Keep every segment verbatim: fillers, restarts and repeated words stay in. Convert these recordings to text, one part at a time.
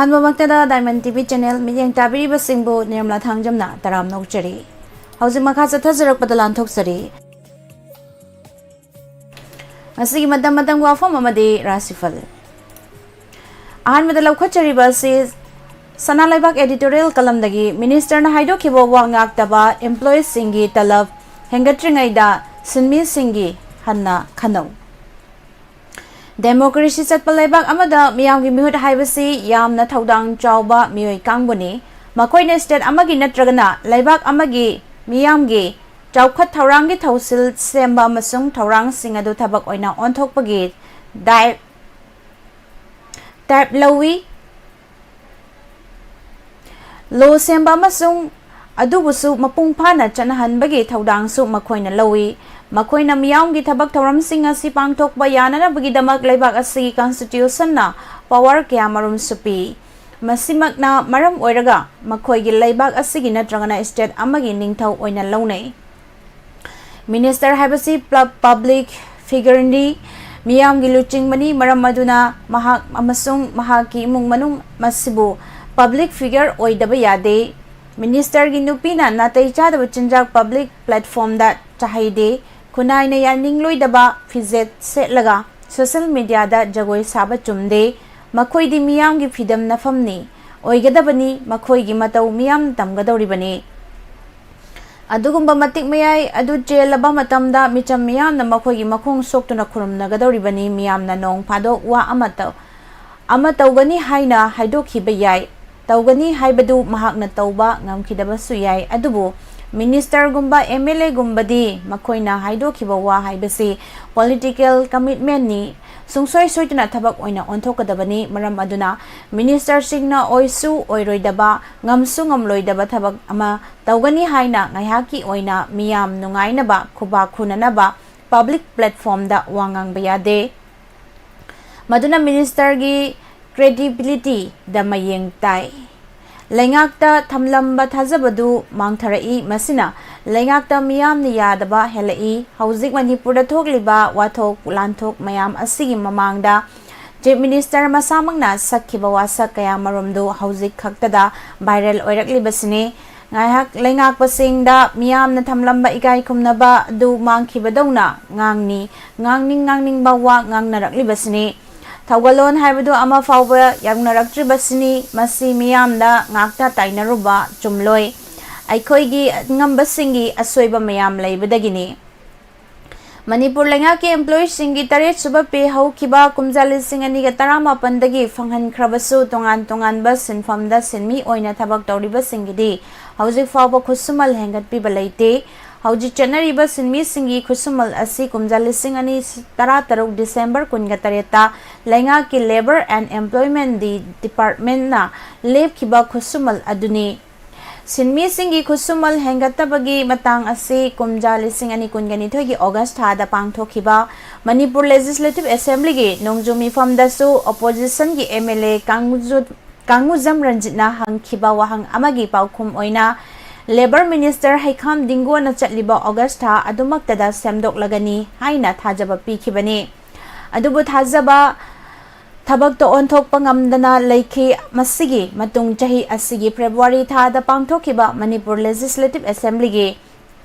ꯑꯍꯥꯟꯕꯃꯛꯇꯗ Diamond T V channel ꯃꯤꯠꯌꯦꯡ ꯇꯥꯕꯤꯔꯤꯕꯁꯤꯡꯕꯨ ꯅꯤꯔꯃꯂꯥ ꯊꯥꯡꯖꯝꯅ ꯇꯔꯥꯝꯅ ꯑꯣꯛꯆꯔꯤ꯫ ꯍꯧꯖꯤꯛ ꯃꯈꯥ ꯆꯠꯊꯖꯔꯛꯄꯗ ꯂꯥꯟꯊꯣꯛꯆꯔꯤ꯫ ꯉꯁꯤꯒꯤ ꯃꯇꯝ ꯃꯇꯝꯒꯤ ꯋꯥꯐꯝ ꯑꯃꯗꯤ ꯔꯥꯁꯤꯐꯜ꯫ ꯑꯍꯥꯟꯕꯗ ꯂꯧꯈꯠꯆꯔꯤꯕ ꯑꯁꯤ ꯁꯅꯥ ꯂꯩꯕꯥꯛ editorial columnꯗꯒꯤ꯫ Ministerꯅ ꯍꯥꯏꯗꯣꯛꯈꯤꯕ ꯋꯥ ꯉꯥꯛꯇꯕ employeeꯁꯤꯡꯒꯤ ꯇꯂꯕ ꯍꯦꯟꯒꯠꯇ꯭ꯔꯤꯉꯩꯗ ꯁꯤꯟꯃꯤꯁꯤꯡꯒꯤ ꯍꯟꯅ ꯈꯟꯅꯧ꯫ Democracy ꯆꯠꯄ ꯂꯩꯕꯥꯛ ꯑꯃꯗ ꯃꯤꯌꯥꯝꯒꯤ ꯃꯤꯍꯨꯠ ꯍꯥꯏꯕꯁꯤ ꯌꯥꯝꯅ ꯊꯧꯗꯥꯡ ꯆꯥꯎꯕ ꯃꯤꯑꯣꯏ ꯀꯥꯡꯕꯨꯅꯤ꯫ ꯃꯈꯣꯏꯅ state ꯑꯃꯒꯤ ꯅꯠꯇ꯭ꯔꯒꯅ ꯂꯩꯕꯥꯛ ꯑꯃꯒꯤ ꯃꯤꯌꯥꯝꯒꯤ ꯆꯥꯎꯈꯠ ꯊꯧꯔꯥꯡꯒꯤ ꯊꯧꯁꯤꯜ ꯁꯦꯝꯕ ꯑꯃꯁꯨꯡ ꯊꯧꯔꯥꯡꯁꯤꯡ ꯑꯗꯨ ꯊꯕꯛ ꯑꯣꯏꯅ ꯑꯣꯟꯊꯣꯛꯄꯒꯤ ꯗꯥꯏ-, type ꯂꯧꯏ꯫ Law ꯁꯦꯝꯕ ꯑꯃꯁꯨꯡ ꯑꯗꯨꯕꯨꯁꯨ ꯃꯄꯨꯡ ꯐꯥꯅ ꯆꯠꯅꯍꯟꯕꯒꯤ ꯊꯧꯗꯥꯡꯁꯨ ꯃꯈꯣꯏꯅ ꯂꯧꯏ꯫ ꯃꯈꯣꯏꯅ ꯃꯤꯌꯥꯝꯒꯤ ꯊꯕꯛ ꯊꯧꯔꯝꯁꯤꯡ ꯑꯁꯤ ꯄꯥꯡꯊꯣꯛꯄ ꯌꯥꯅꯅꯕꯒꯤꯗꯃꯛ ꯂꯩꯕꯥꯛ ꯑꯁꯤꯒꯤ constitutionꯅ power ꯀꯌꯥ ꯃꯔꯨꯝꯁꯨ ꯄꯤ꯫ ꯃꯁꯤꯃꯛꯅ ꯃꯔꯝ ꯑꯣꯏꯔꯒ ꯃꯈꯣꯏꯒꯤ ꯂꯩꯕꯥꯛ ꯑꯁꯤꯒꯤ ꯅꯠꯇ꯭ꯔꯒꯅ state ꯑꯃꯒꯤ ꯅꯤꯡꯊꯧ ꯑꯣꯏꯅ ꯂꯧꯅꯩ꯫ Minister ꯍꯥꯏꯕꯁꯤ ꯄ-, public figureꯅꯤ, ꯃꯤꯌꯥꯝꯒꯤ ꯂꯨꯆꯤꯡꯕꯅꯤ꯫ ꯃꯔꯝ ꯑꯗꯨꯅ ꯃꯍꯥꯛ ꯑꯃꯁꯨꯡ ꯃꯍꯥꯛꯀꯤ ꯏꯃꯨꯡ ꯃꯅꯨꯡ ꯃꯁꯤꯕꯨ public figure ꯑꯣꯏꯗꯕ ꯌꯥꯗꯦ꯫ Ministerꯒꯤ ꯅꯨꯄꯤꯅ ꯅꯥꯇꯩ ꯆꯥꯗꯕ ꯆꯤꯟꯖꯥꯛ public platformꯗ ꯆꯥꯍꯩꯗꯦ꯫ ꯈꯨꯟꯅꯥꯏꯅ ꯌꯥꯅꯤꯡꯂꯣꯏꯗꯕ ꯐꯤꯖꯦꯠ ꯁꯦꯠꯂꯒ social mediaꯗ ꯖꯒꯣꯏ ꯁꯥꯕ ꯆꯨꯝꯗꯦ꯫ ꯃꯈꯣꯏꯗꯤ ꯃꯤꯌꯥꯝꯒꯤ ꯐꯤꯗꯝ ꯅꯐꯝꯅꯤ, ꯑꯣꯏꯒꯗꯕꯅꯤ꯫ ꯃꯈꯣꯏꯒꯤ ꯃꯇꯧ ꯃꯤꯌꯥꯝ ꯇꯝꯒꯗꯧꯔꯤꯕꯅꯤ꯫ ꯑꯗꯨꯒꯨꯝꯕ ꯃꯇꯤꯛ ꯃꯌꯥꯏ ꯑꯗꯨ ꯆꯦꯜꯂꯕ ꯃꯇꯝꯗ ꯃꯤꯆꯝ ꯃꯤꯌꯥꯝꯅ ꯃꯈꯣꯏꯒꯤ ꯃꯈꯣꯡ ꯁꯣꯛꯇꯨꯅ ꯈꯨꯔꯨꯝꯅꯒꯗꯧꯔꯤꯕꯅꯤ꯫ ꯃꯤꯌꯥꯝꯅ ꯅꯣꯡ ꯐꯥꯗꯣꯛ ꯋꯥ ꯑꯃ ꯇꯧ-, ꯑꯃ ꯇꯧꯒꯅꯤ ꯍꯥꯏꯅ ꯍꯥꯏꯗꯣꯛꯈꯤꯕ ꯌꯥꯏ꯫ ꯇꯧꯒꯅꯤ ꯍꯥꯏꯕꯗꯨ ꯃꯍꯥꯛꯅ ꯇꯧꯕ ꯉꯝꯈꯤꯗꯕꯁꯨ ꯌꯥꯏ꯫ ꯑꯗꯨꯕꯨ ministerꯒꯨꯝꯕ, MLAꯒꯨꯝꯕꯗꯤ ꯃꯈꯣꯏꯅ ꯍꯥꯏꯗꯣꯛꯈꯤꯕ ꯋꯥ ꯍꯥꯏꯕꯁꯤ political commitmentꯅꯤ꯫ ꯁꯨꯡꯁꯣꯏ ꯁꯣꯏꯗꯅ ꯊꯕꯛ ꯑꯣꯏꯅ ꯑꯣꯟꯊꯣꯛꯀꯗꯕꯅꯤ꯫ ꯃꯔꯝ ꯑꯗꯨꯅ ministerꯁꯤꯡꯅ ꯑꯣꯏꯁꯨ ꯑꯣꯏꯔꯣꯏꯗꯕ, ꯉꯝꯁꯨ ꯉꯝꯂꯣꯏꯗꯕ ꯊꯕꯛ ꯑꯃ ꯇꯧꯒꯅꯤ ꯍꯥꯏꯅ ꯉꯥꯏꯍꯥꯛꯀꯤ ꯑꯣꯏꯅ ꯃꯤꯌꯥꯝ ꯅꯨꯡꯉꯥꯏꯅꯕ, ꯈꯨꯕꯥꯛ ꯈꯨꯅꯅꯕ public platformꯗ ꯋꯥ ꯉꯥꯡꯕ ꯌꯥꯗꯦ꯫ ꯃꯗꯨꯅ ministerꯒꯤ credibilityꯗ ꯃꯌꯦꯡ ꯇꯥꯏ꯫ ꯂꯩꯉꯥꯛꯇ ꯊꯝꯂꯝꯕ ꯊꯥꯖꯕꯗꯨ ꯃꯥꯡꯊꯔꯛꯏ꯫ ꯃꯁꯤꯅ ꯂꯩꯉꯥꯛꯇ ꯃꯤꯌꯥꯝꯅ ꯌꯥꯗꯕ ꯍꯦꯜꯂꯛꯏ꯫ ꯍꯧꯖꯤꯛ ꯃꯅꯤꯄꯨꯔꯗ ꯊꯣꯛꯂꯤꯕ ꯋꯥꯊꯣꯛ ꯂꯥꯟꯊꯣꯛ ꯃꯌꯥꯝ ꯑꯁꯤꯒꯤ ꯃꯃꯥꯡꯗ Chief Minister ꯃꯁꯥꯃꯛꯅ ꯁꯛꯈꯤꯕ ꯋꯥꯁꯛ ꯀꯌꯥ ꯃꯔꯨꯝꯗꯨ ꯍꯧꯖꯤꯛ ꯈꯛꯇꯗ viral ꯑꯣꯏꯔꯛꯂꯤꯕꯁꯤꯅꯤ꯫ ꯉꯥꯏꯍꯥꯛ ꯂꯩꯉꯥꯛꯄꯁꯤꯡꯗ ꯃꯤꯌꯥꯝꯅ ꯊꯝꯂꯝꯕ ꯏꯀꯥꯏ ꯈꯨꯝꯅꯕ ꯑꯗꯨ ꯃꯥꯡꯈꯤꯕꯗꯧꯅ ꯉꯥꯡꯅꯤ, ꯉꯥꯡꯅꯤꯡ ꯉꯥꯡꯅꯤꯡꯕ ꯋꯥ ꯉꯥꯡꯅꯔꯛꯂꯤꯕꯁꯤꯅꯤ꯫ ꯊꯧꯒꯜꯂꯣꯟ ꯍꯥꯏꯕꯗꯨ ꯑꯃ ꯐꯥꯎꯕ ꯌꯧꯅꯔꯛꯇ꯭ꯔꯤꯕꯁꯤꯅꯤ꯫ ꯃꯁꯤ ꯃꯤꯌꯥꯝꯗ ꯉꯥꯛꯇ ꯇꯥꯏꯅꯔꯨꯕ ꯆꯨꯝꯂꯣꯏ꯫ ꯑꯩꯈꯣꯏꯒꯤ ꯉꯝꯕꯁꯤꯡꯒꯤ ꯑꯁꯣꯏꯕ ꯃꯌꯥꯝ ꯂꯩꯕꯗꯒꯤꯅꯤ꯫ ꯃꯅꯤꯄꯨꯔ ꯂꯩꯉꯥꯛꯀꯤ employeeꯁꯤꯡꯒꯤ ꯇꯔꯦꯠ ꯁꯨꯕ pay ꯍꯧꯈꯤꯕ ꯀꯨꯝꯖꯥ ꯂꯤꯁꯤꯡ ꯑꯅꯤꯒ ꯇꯔꯥꯃꯥꯄꯟꯗꯒꯤ ꯐꯪꯍꯟꯈ꯭ꯔꯕꯁꯨ, ꯇꯣꯉꯥꯟ ꯇꯣꯉꯥꯟꯕ ꯁꯤꯟꯐꯝꯗ ꯁꯤꯟꯃꯤ ꯑꯣꯏꯅ ꯊꯕꯛ ꯇꯧꯔꯤꯕꯁꯤꯡꯒꯤꯗꯤ ꯍꯧꯖꯤꯛ ꯐꯥꯎꯕ ꯈꯨꯠꯁꯨꯃꯜ ꯍꯦꯟꯒꯠꯄꯤꯕ ꯂꯩꯇꯦ꯫ ꯍꯧꯖꯤꯛ ꯆꯠꯅꯔꯤꯕ ꯁꯤꯟꯃꯤꯁꯤꯡꯒꯤ ꯈꯨꯠꯁꯨꯃꯜ ꯑꯁꯤ ꯀꯨꯝꯖꯥ ꯂꯤꯁꯤꯡ ꯑꯅꯤ ꯇꯔꯥꯇꯔꯨꯛ December ꯀꯨꯟꯒ ꯇꯔꯦꯠꯇ ꯂꯩꯉꯥꯛꯀꯤ Labour and Employment Departmentꯅ ꯂꯦꯞꯈꯤꯕ ꯈꯨꯠꯁꯨꯃꯜ ꯑꯗꯨꯅꯤ꯫ ꯁꯤꯟꯃꯤꯁꯤꯡꯒꯤ ꯈꯨꯠꯁꯨꯃꯜ ꯍꯦꯟꯒꯠꯇꯕꯒꯤ ꯃꯇꯥꯡ ꯑꯁꯤ ꯀꯨꯝꯖꯥ ꯂꯤꯁꯤꯡ ꯑꯅꯤ ꯀꯨꯟꯒ ꯅꯤꯊꯣꯏꯒꯤ August ꯊꯥꯗ ꯄꯥꯡꯊꯣꯛꯈꯤꯕ ꯃꯅꯤꯄꯨꯔ Legislative Assemblyꯒꯤ ꯅꯣꯡꯖꯨ ꯃꯤꯐꯝꯗꯁꯨ oppositionꯒꯤ MLA ꯀꯥꯡꯖꯨ-, ꯀꯥꯡꯉꯨꯖꯝ ꯔꯟꯖꯤꯠꯅ ꯍꯪꯈꯤꯕ ꯋꯥꯍꯪ ꯑꯃꯒꯤ ꯄꯥꯎꯈꯨꯝ ꯑꯣꯏꯅ Labour Minister ꯍꯩꯈꯥꯝ ꯗꯤꯡꯒꯣꯅ ꯆꯠꯂꯤꯕ August ꯊꯥ ꯑꯗꯨꯃꯛꯇꯗ ꯁꯦꯝꯗꯣꯛꯂꯒꯅꯤ ꯍꯥꯏꯅ ꯊꯥꯖꯕ ꯄꯤꯈꯤꯕꯅꯤ꯫ ꯑꯗꯨꯕꯨ ꯊꯥꯖꯕ ꯊꯕꯛꯇ ꯑꯣꯟꯊꯣꯛꯄ ꯉꯝꯗꯅ ꯂꯩꯈꯤ꯫ ꯃꯁꯤꯒꯤ ꯃꯇꯨꯡ ꯆꯍꯤ ꯑꯁꯤꯒꯤ February ꯊꯥꯗ ꯄꯥꯡꯊꯣꯛꯈꯤꯕ ꯃꯅꯤꯄꯨꯔ Legislative Assemblyꯒꯤ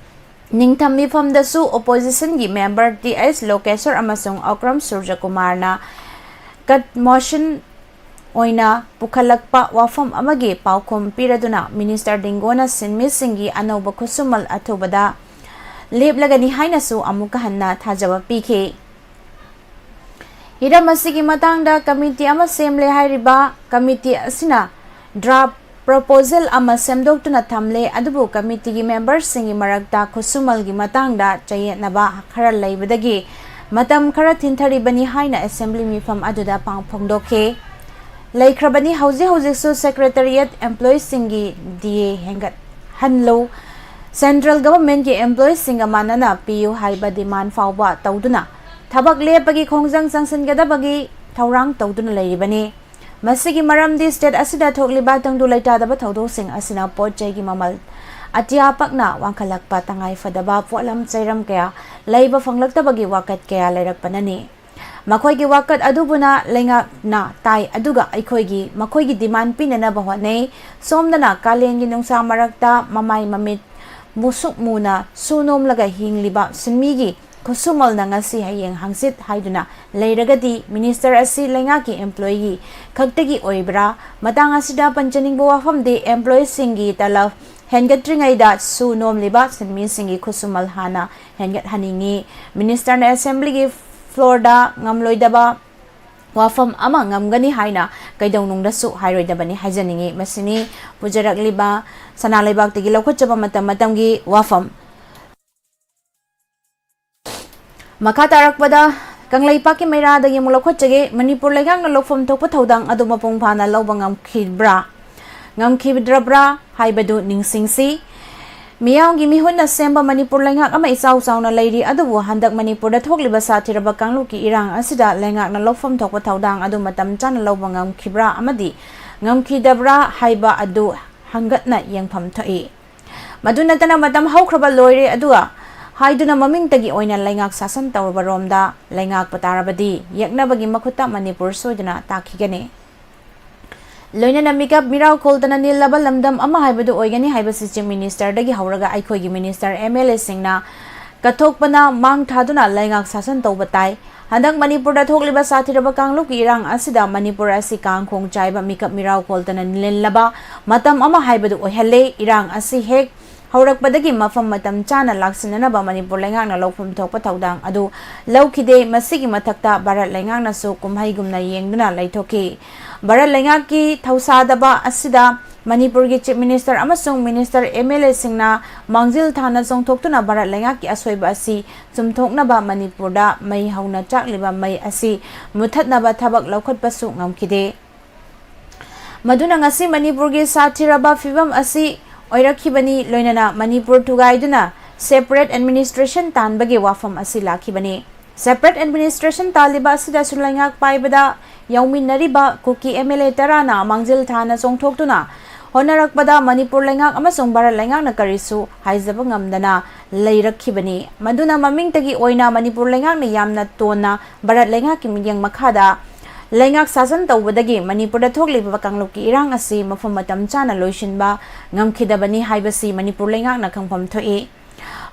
ꯅꯤꯡꯊꯝ ꯃꯤꯐꯝꯗꯁꯨ oppositionꯒꯤ member T H ꯂꯣꯀꯦꯁꯣꯔ ꯑꯃꯁꯨꯡ ꯑꯣꯀ꯭ꯔꯝ ꯁꯨꯔꯖꯀꯨꯃꯥꯔꯅ cut motion ꯑꯣꯏꯅ ꯄꯨꯈꯠꯂꯛꯄ ꯋꯥꯐꯝ ꯑꯃꯒꯤ ꯄꯥꯎꯈꯨꯝ ꯄꯤꯔꯗꯨꯅ Minister ꯗꯤꯡꯒꯣꯅ ꯁꯤꯟꯃꯤꯁꯤꯡꯒꯤ ꯑꯅꯧꯕ ꯈꯨꯠꯁꯨꯃꯜ ꯑꯊꯨꯕꯗ ꯂꯦꯞꯂꯒꯅꯤ ꯍꯥꯏꯅꯁꯨ ꯑꯃꯨꯛꯀ ꯍꯟꯅ ꯊꯥꯖꯕ ꯄꯤꯈꯤ꯫ ꯍꯤꯔꯝ ꯑꯁꯤꯒꯤ ꯃꯇꯥꯡꯗ committee ꯑꯃ ꯁꯦꯝꯂꯦ꯫ ꯍꯥꯏꯔꯤꯕ committee ꯑꯁꯤꯅ draft proposal ꯑꯃ ꯁꯦꯝꯗꯣꯛꯇꯨꯅ ꯊꯝꯂꯦ, ꯑꯗꯨꯕꯨ committeeꯒꯤ memberꯁꯤꯡꯒꯤ ꯃꯔꯛꯇ ꯈꯨꯠꯁꯨꯃꯜꯒꯤ ꯃꯇꯥꯡꯗ ꯆꯌꯦꯠꯅꯕ ꯈꯔ ꯂꯩꯕꯗꯒꯤ ꯃꯇꯝ ꯈꯔ ꯊꯤꯟꯊꯔꯤꯕꯅꯤ ꯍꯥꯏꯅ assembly ꯃꯤꯐꯝ ꯑꯗꯨꯗ ꯄꯥꯎ ꯐꯣꯡꯗꯣꯛꯈꯤ꯫ ꯂꯩꯈ꯭ꯔꯕꯅꯤ꯫ ꯍꯧꯖꯤꯛ ꯍꯧꯖꯤꯛꯁꯨ secretariat employeeꯁꯤꯡꯒꯤ D A ꯍꯦꯟꯒꯠꯍꯜꯂꯨ, central governmentꯀꯤ employeeꯁꯤꯡꯒ ꯃꯥꯟꯅꯅ ꯄꯤꯌꯨ ꯍꯥꯏꯕ demand ꯐꯥꯎꯕ ꯇꯧꯗꯨꯅ ꯊꯕꯛ ꯂꯦꯞꯄꯒꯤ ꯈꯣꯡꯖꯪ ꯆꯪꯁꯤꯟꯒꯗꯕꯒꯤ ꯊꯧꯔꯥꯡ ꯇꯧꯗꯨꯅ ꯂꯩꯔꯤꯕꯅꯤ꯫ ꯃꯁꯤꯒꯤ ꯃꯔꯝꯗꯤ state ꯑꯁꯤꯗ ꯊꯣꯛꯂꯤꯕ ꯇꯪꯗꯨ ꯂꯩꯇꯥꯗꯕ ꯊꯧꯗꯣꯛꯁꯤꯡ ꯑꯁꯤꯅ ꯄꯣꯠ ꯆꯩꯒꯤ ꯃꯃꯜ ꯑꯇꯤꯌꯥ ꯄꯛꯅ ꯋꯥꯡꯈꯠꯂꯛꯄ, ꯇꯉꯥꯏ ꯐꯗꯕ ꯄꯣꯠꯂꯝ ꯆꯩꯔꯝ ꯀꯌꯥ ꯂꯩꯕ ꯐꯪꯂꯛꯇꯕꯒꯤ ꯋꯥꯀꯠ ꯀꯌꯥ ꯂꯩꯔꯛꯄꯅꯅꯤ꯫ ꯃꯈꯣꯏꯒꯤ ꯋꯥꯀꯠ ꯑꯗꯨꯕꯨꯅ ꯂꯩꯉꯥꯛꯅ ꯇꯥꯏ, ꯑꯗꯨꯒ ꯑꯩꯈꯣꯏꯒꯤ ꯃꯈꯣꯏꯒꯤ demand ꯄꯤꯅꯅꯕ ꯍꯣꯠꯅꯩ꯫ ꯁꯣꯝꯗꯅ ꯀꯥꯂꯦꯟꯒꯤ ꯅꯨꯡꯁꯥ ꯃꯔꯛꯇ ꯃꯃꯥꯏ ꯃꯃꯤꯠ ꯃꯨꯁꯨꯛ ꯃꯨꯅ ꯁꯨ ꯅꯣꯝꯂꯒ ꯍꯤꯡꯂꯤꯕ ꯁꯤꯟꯃꯤꯒꯤ ꯈꯨꯠꯁꯨꯃꯜꯅ ꯉꯁꯤ ꯍꯌꯦꯡ ꯍꯪꯆꯤꯠ ꯍꯥꯏꯗꯨꯅ ꯂꯩꯔꯒꯗꯤ minister ꯑꯁꯤ ꯂꯩꯉꯥꯛꯀꯤ employee ꯈꯛꯇꯒꯤ ꯑꯣꯏꯕ꯭ꯔꯥ? ꯃꯇꯥꯡ ꯑꯁꯤꯗ ꯄꯟꯖꯅꯤꯡꯕ ꯋꯥꯐꯝꯗꯤ employeeꯁꯤꯡꯒꯤ ꯇꯂꯕ ꯍꯦꯟꯒꯠꯇ꯭ꯔꯤꯉꯩꯗ ꯁꯨ ꯅꯣꯝꯂꯤꯕ ꯁꯤꯟꯃꯤꯁꯤꯡꯒꯤ ꯈꯨꯠꯁꯨꯃꯜ ꯍꯥꯟꯅ ꯍꯦꯟꯒꯠꯍꯟꯅꯤꯡꯏ꯫ Ministerꯅ assemblyꯒꯤ floorꯗ ꯉꯝꯂꯣꯏꯗꯕ ꯋꯥꯐꯝ ꯑꯃ ꯉꯝꯒꯅꯤ ꯍꯥꯏꯅ ꯀꯩꯗꯧꯅꯨꯡꯗꯁꯨ ꯍꯥꯏꯔꯣꯏꯗꯕꯅꯤ ꯍꯥꯏꯖꯅꯤꯡꯏ꯫ ꯃꯁꯤꯅꯤ ꯄꯨꯖꯔꯛꯂꯤꯕ ꯁꯅꯥ ꯂꯩꯕꯥꯛꯇꯒꯤ ꯂꯧꯈꯠꯆꯕ ꯃꯇꯝ ꯃꯇꯝꯒꯤ ꯋꯥꯐꯝ꯫ ꯃꯈꯥ ꯇꯥꯔꯛꯄꯗ ꯀꯪꯂꯩꯄꯥꯛꯀꯤ ꯃꯩꯔꯥꯗꯒꯤ ꯑꯃꯨꯛ ꯂꯧꯈꯠꯆꯒꯦ꯫ ꯃꯅꯤꯄꯨꯔ ꯂꯩꯉꯥꯛꯅ ꯂꯧꯐꯝ ꯊꯣꯛꯄ ꯊꯧꯗꯥꯡ ꯑꯗꯨ ꯃꯄꯨꯡ ꯐꯥꯅ ꯂꯧꯕ ꯉꯝꯈꯤꯕ꯭ꯔꯥ, ꯉꯝꯈꯤꯗ꯭ꯔꯕ꯭ꯔꯥ ꯍꯥꯏꯕꯗꯨ ꯅꯤꯡꯁꯤꯡꯁꯤ꯫ ꯃꯤꯌꯥꯝꯒꯤ ꯃꯤꯍꯨꯠꯅ ꯁꯦꯝꯕ ꯃꯅꯤꯄꯨꯔ ꯂꯩꯉꯥꯛ ꯑꯃ ꯏꯆꯥꯎ ꯆꯥꯎꯅ ꯂꯩꯔꯤ, ꯑꯗꯨꯕꯨ ꯍꯟꯗꯛ ꯃꯅꯤꯄꯨꯔꯗ ꯊꯣꯛꯂꯤꯕ ꯁꯥꯊꯤꯔꯕ ꯀꯥꯡꯂꯨꯞꯀꯤ ꯏꯔꯥꯡ ꯑꯁꯤꯗ ꯂꯩꯉꯥꯛꯅ ꯂꯧꯐꯝ ꯊꯣꯛꯄ ꯊꯧꯗꯥꯡ ꯑꯗꯨ ꯃꯇꯝ ꯆꯥꯅ ꯂꯧꯕ ꯉꯝꯈꯤꯕ꯭ꯔꯥ ꯑꯃꯗꯤ ꯉꯝꯈꯤꯗꯕ꯭ꯔꯥ ꯍꯥꯏꯕ ꯑꯗꯨ ꯍꯪꯒꯠꯅ ꯌꯦꯡꯐꯝ ꯊꯣꯛꯏ꯫ ꯃꯗꯨ ꯅꯠꯇꯅ ꯃꯇꯝ ꯍꯧꯈ꯭ꯔꯕ ꯂꯣꯏꯔꯦ ꯑꯗꯨꯒ ꯍꯥꯏꯗꯨꯅ ꯃꯃꯤꯡꯇꯒꯤ ꯑꯣꯏꯅ ꯂꯩꯉꯥꯛ ꯁꯥꯁꯟ ꯇꯧꯔꯕ ꯔꯣꯝꯗ ꯂꯩꯉꯥꯛꯄ ꯇꯥꯔꯕꯗꯤ ꯌꯦꯛꯅꯕꯒꯤ ꯃꯈꯨꯠꯇ ꯃꯅꯤꯄꯨꯔ ꯁꯣꯏꯗꯅ ꯇꯥꯈꯤꯒꯅꯤ꯫ ꯂꯣꯏꯅꯅ ꯃꯤꯀꯞ ꯃꯤꯔꯥꯎ ꯈꯣꯜꯇꯅ ꯅꯤꯜꯂꯕ ꯂꯝꯗꯝ ꯑꯃ ꯍꯥꯏꯕꯗꯨ ꯑꯣꯏꯒꯅꯤ ꯍꯥꯏꯕꯁꯤ Chief Ministerꯗꯒꯤ ꯍꯧꯔꯒ ꯑꯩꯈꯣꯏꯒꯤ minister, MLAꯁꯤꯡꯅ ꯀꯠꯊꯣꯛꯄꯅ ꯃꯥꯡ ꯊꯥꯗꯨꯅ ꯂꯩꯉꯥꯛ ꯁꯥꯁꯟ ꯇꯧꯕ ꯇꯥꯏ꯫ ꯍꯟꯗꯛ ꯃꯅꯤꯄꯨꯔꯗ ꯊꯣꯛꯂꯤꯕ ꯁꯥꯊꯤꯔꯕ ꯀꯥꯡꯂꯨꯞꯀꯤ ꯏꯔꯥꯡ ꯑꯁꯤꯗ ꯃꯅꯤꯄꯨꯔ ꯑꯁꯤ ꯀꯥꯡ ꯈꯣꯡ ꯆꯥꯏꯕ ꯃꯤꯀꯞ ꯃꯤꯔꯥꯎ ꯈꯣꯜꯇꯅ ꯅꯤꯜꯂꯕ ꯃꯇꯝ ꯑꯃ ꯍꯥꯏꯕꯗꯨ ꯑꯣꯏꯍꯜꯂꯦ꯫ ꯏꯔꯥꯡ ꯑꯁꯤ ꯍꯦꯛ ꯍꯧꯔꯛꯄꯗꯒꯤ ꯃꯐꯝ ꯃꯇꯝ ꯆꯥꯅ ꯂꯥꯛꯁꯤꯟꯅꯅꯕ ꯃꯅꯤꯄꯨꯔ ꯂꯩꯉꯥꯛꯅ ꯂꯧꯐꯝ ꯊꯣꯛꯄ ꯊꯧꯗꯥꯡ ꯑꯗꯨ ꯂꯧꯈꯤꯗꯦ꯫ ꯃꯁꯤꯒꯤ ꯃꯊꯛꯇ ꯚꯥꯔꯠ ꯂꯩꯉꯥꯛꯅꯁꯨ ꯀꯨꯝꯍꯩꯒꯨꯝꯅ ꯌꯦꯡꯗꯨꯅ ꯂꯩꯊꯣꯛꯈꯤ꯫ ꯚꯥꯔꯠ ꯂꯩꯉꯥꯛꯀꯤ ꯊꯧꯁꯥꯗꯕ ꯑꯁꯤꯗ ꯃꯅꯤꯄꯨꯔꯒꯤ Chief Minister ꯑꯃꯁꯨꯡ minister, MLAꯁꯤꯡꯅ ꯃꯥꯡꯖꯤꯜ ꯊꯥꯅ ꯆꯣꯡꯊꯣꯛꯇꯨꯅ ꯚꯥꯔꯠ ꯂꯩꯉꯥꯛꯀꯤ ꯑꯁꯣꯏꯕ ꯑꯁꯤ ꯆꯨꯝꯊꯣꯛꯅꯕ ꯃꯅꯤꯄꯨꯔꯗ ꯃꯩ ꯍꯧꯅ ꯆꯥꯛꯂꯤꯕ ꯃꯩ ꯑꯁꯤ ꯃꯨꯊꯠꯅꯕ ꯊꯕꯛ ꯂꯧꯈꯠꯄꯁꯨ ꯉꯝꯈꯤꯗꯦ꯫ ꯃꯗꯨꯅ ꯉꯁꯤ ꯃꯅꯤꯄꯨꯔꯒꯤ ꯁꯥꯊꯤꯔꯕ ꯐꯤꯕꯝ ꯑꯁꯤ ꯑꯣꯏꯔꯛꯈꯤꯕꯅꯤ꯫ ꯂꯣꯏꯅꯅ ꯃꯅꯤꯄꯨꯔ ꯊꯨꯒꯥꯏꯗꯨꯅ separate administration ꯇꯥꯟꯕꯒꯤ ꯋꯥꯐꯝ ꯑꯁꯤ ꯂꯥꯛꯈꯤꯕꯅꯤ꯫ Separate administration ꯇꯥꯜꯂꯤꯕ ꯑꯁꯤꯗꯁꯨ ꯂꯩꯉꯥꯛ ꯄꯥꯏꯕꯗ ꯌꯥꯎꯃꯤꯟꯅꯔꯤꯕ ꯀꯨꯀꯤ MLA ꯇꯔꯥꯅ ꯃꯥꯡꯖꯤꯜ ꯊꯥꯅ ꯆꯣꯡꯊꯣꯛꯇꯨꯅ ꯍꯣꯠꯅꯔꯛꯄꯗ ꯃꯅꯤꯄꯨꯔ ꯂꯩꯉꯥꯛ ꯑꯃꯁꯨꯡ ꯚꯥꯔꯠ ꯂꯩꯉꯥꯛꯅ ꯀꯔꯤꯁꯨ ꯍꯥꯏꯖꯕ ꯉꯝꯗꯅ ꯂꯩꯔꯛꯈꯤꯕꯅꯤ꯫ ꯃꯗꯨꯅ ꯃꯃꯤꯡꯇꯒꯤ ꯑꯣꯏꯅ ꯃꯅꯤꯄꯨꯔ ꯂꯩꯉꯥꯛꯅ ꯌꯥꯝꯅ ꯇꯣꯟꯅ ꯚꯥꯔꯠ ꯂꯩꯉꯥꯛꯀꯤ ꯃꯤꯠꯌꯦꯡ ꯃꯈꯥꯗ ꯂꯩꯉꯥꯛ ꯁꯥꯁꯟ ꯇꯧꯕꯗꯒꯤ ꯃꯅꯤꯄꯨꯔꯗ ꯊꯣꯛꯂꯤꯕ ꯀꯥꯡꯂꯨꯞꯀꯤ ꯏꯔꯥꯡ ꯑꯁꯤ ꯃꯐꯝ ꯃꯇꯝ ꯆꯥꯅ ꯂꯣꯏꯁꯤꯟꯕ ꯉꯝꯈꯤꯗꯕꯅꯤ ꯍꯥꯏꯕꯁꯤ ꯃꯅꯤꯄꯨꯔ ꯂꯩꯉꯥꯛꯅ ꯈꯪꯐꯝ ꯊꯣꯛꯏ꯫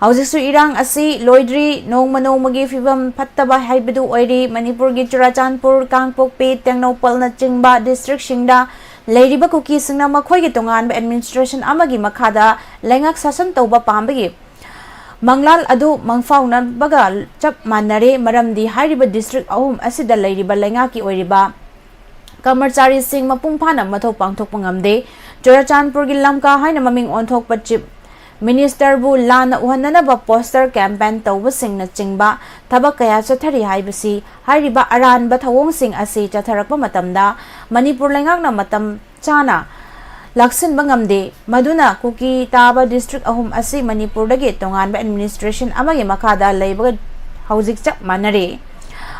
ꯍꯧꯖꯤꯛꯁꯨ ꯏꯔꯥꯡ ꯑꯁꯤ ꯂꯣꯏꯗ꯭ꯔꯤ, ꯅꯣꯡꯃ ꯅꯣꯡꯃꯒꯤ ꯐꯤꯕꯝ ꯐꯠꯇꯕ ꯍꯥꯏꯕꯗꯨ ꯑꯣꯏꯔꯤ꯫ ꯃꯅꯤꯄꯨꯔꯒꯤ ꯆꯨꯔꯥꯆꯥꯟꯄꯨꯔ, ꯀꯥꯡꯄꯣꯛꯄꯤ, ꯇꯦꯡꯅꯧꯄꯜꯅ ꯆꯤꯡꯕ districtꯁꯤꯡꯗ ꯂꯩꯔꯤꯕ ꯀꯨꯀꯤꯁꯤꯡꯅ ꯃꯈꯣꯏꯒꯤ ꯇꯣꯉꯥꯟꯕ administration ꯑꯃꯒꯤ ꯃꯈꯥꯗ ꯂꯩꯉꯥꯛ ꯁꯥꯁꯟ ꯇꯧꯕ ꯄꯥꯝꯕꯒꯤ ꯃꯪꯂꯥꯟ ꯑꯗꯨ ꯃꯪꯐꯥꯎꯅꯕꯒ ꯆꯞ ꯃꯥꯟꯅꯔꯦ꯫ ꯃꯔꯝꯗꯤ ꯍꯥꯏꯔꯤꯕ district ꯑꯍꯨꯝ ꯑꯁꯤꯗ ꯂꯩꯔꯤꯕ ꯂꯩꯉꯥꯛꯀꯤ ꯑꯣꯏꯔꯤꯕ ꯀꯔꯃꯆꯥꯔꯤꯁꯤꯡ ꯃꯄꯨꯡ ꯐꯥꯅ ꯃꯊꯧ ꯄꯥꯡꯊꯣꯛꯄ ꯉꯝꯗꯦ꯫ ꯆꯨꯔꯥꯆꯥꯟꯄꯨꯔꯒꯤ ꯂꯝꯀꯥ ꯍꯥꯏꯅ ꯃꯃꯤꯡ ꯑꯣꯟꯊꯣꯛꯄ Chief Ministerꯕꯨ ꯂꯥꯟꯅ ꯎꯍꯟꯅꯅꯕ poster campaign ꯇꯧꯕꯁꯤꯡꯅꯆꯤꯡꯕ ꯊꯕꯛ ꯀꯌꯥ ꯆꯠꯊꯔꯤ ꯍꯥꯏꯕꯁꯤ ꯍꯥꯏꯔꯤꯕ ꯑꯔꯥꯟꯕ ꯊꯧꯑꯣꯡꯁꯤꯡ ꯑꯁꯤ ꯆꯠꯊꯔꯛꯄ ꯃꯇꯝꯗ ꯃꯅꯤꯄꯨꯔ ꯂꯩꯉꯥꯛꯅ ꯃꯇꯝ ꯆꯥꯅ ꯂꯥꯛꯁꯤꯟꯕ ꯉꯝꯗꯦ꯫ ꯃꯗꯨꯅ ꯀꯨꯀꯤ ꯇꯥꯕ district ꯑꯍꯨꯝ ꯑꯁꯤ ꯃꯅꯤꯄꯨꯔꯗꯒꯤ ꯇꯣꯉꯥꯟꯕ administration ꯑꯃꯒꯤ ꯃꯈꯥꯗ ꯂꯩꯕꯒ ꯍꯧꯖꯤꯛ ꯆꯞ ꯃꯥꯟꯅꯔꯦ꯫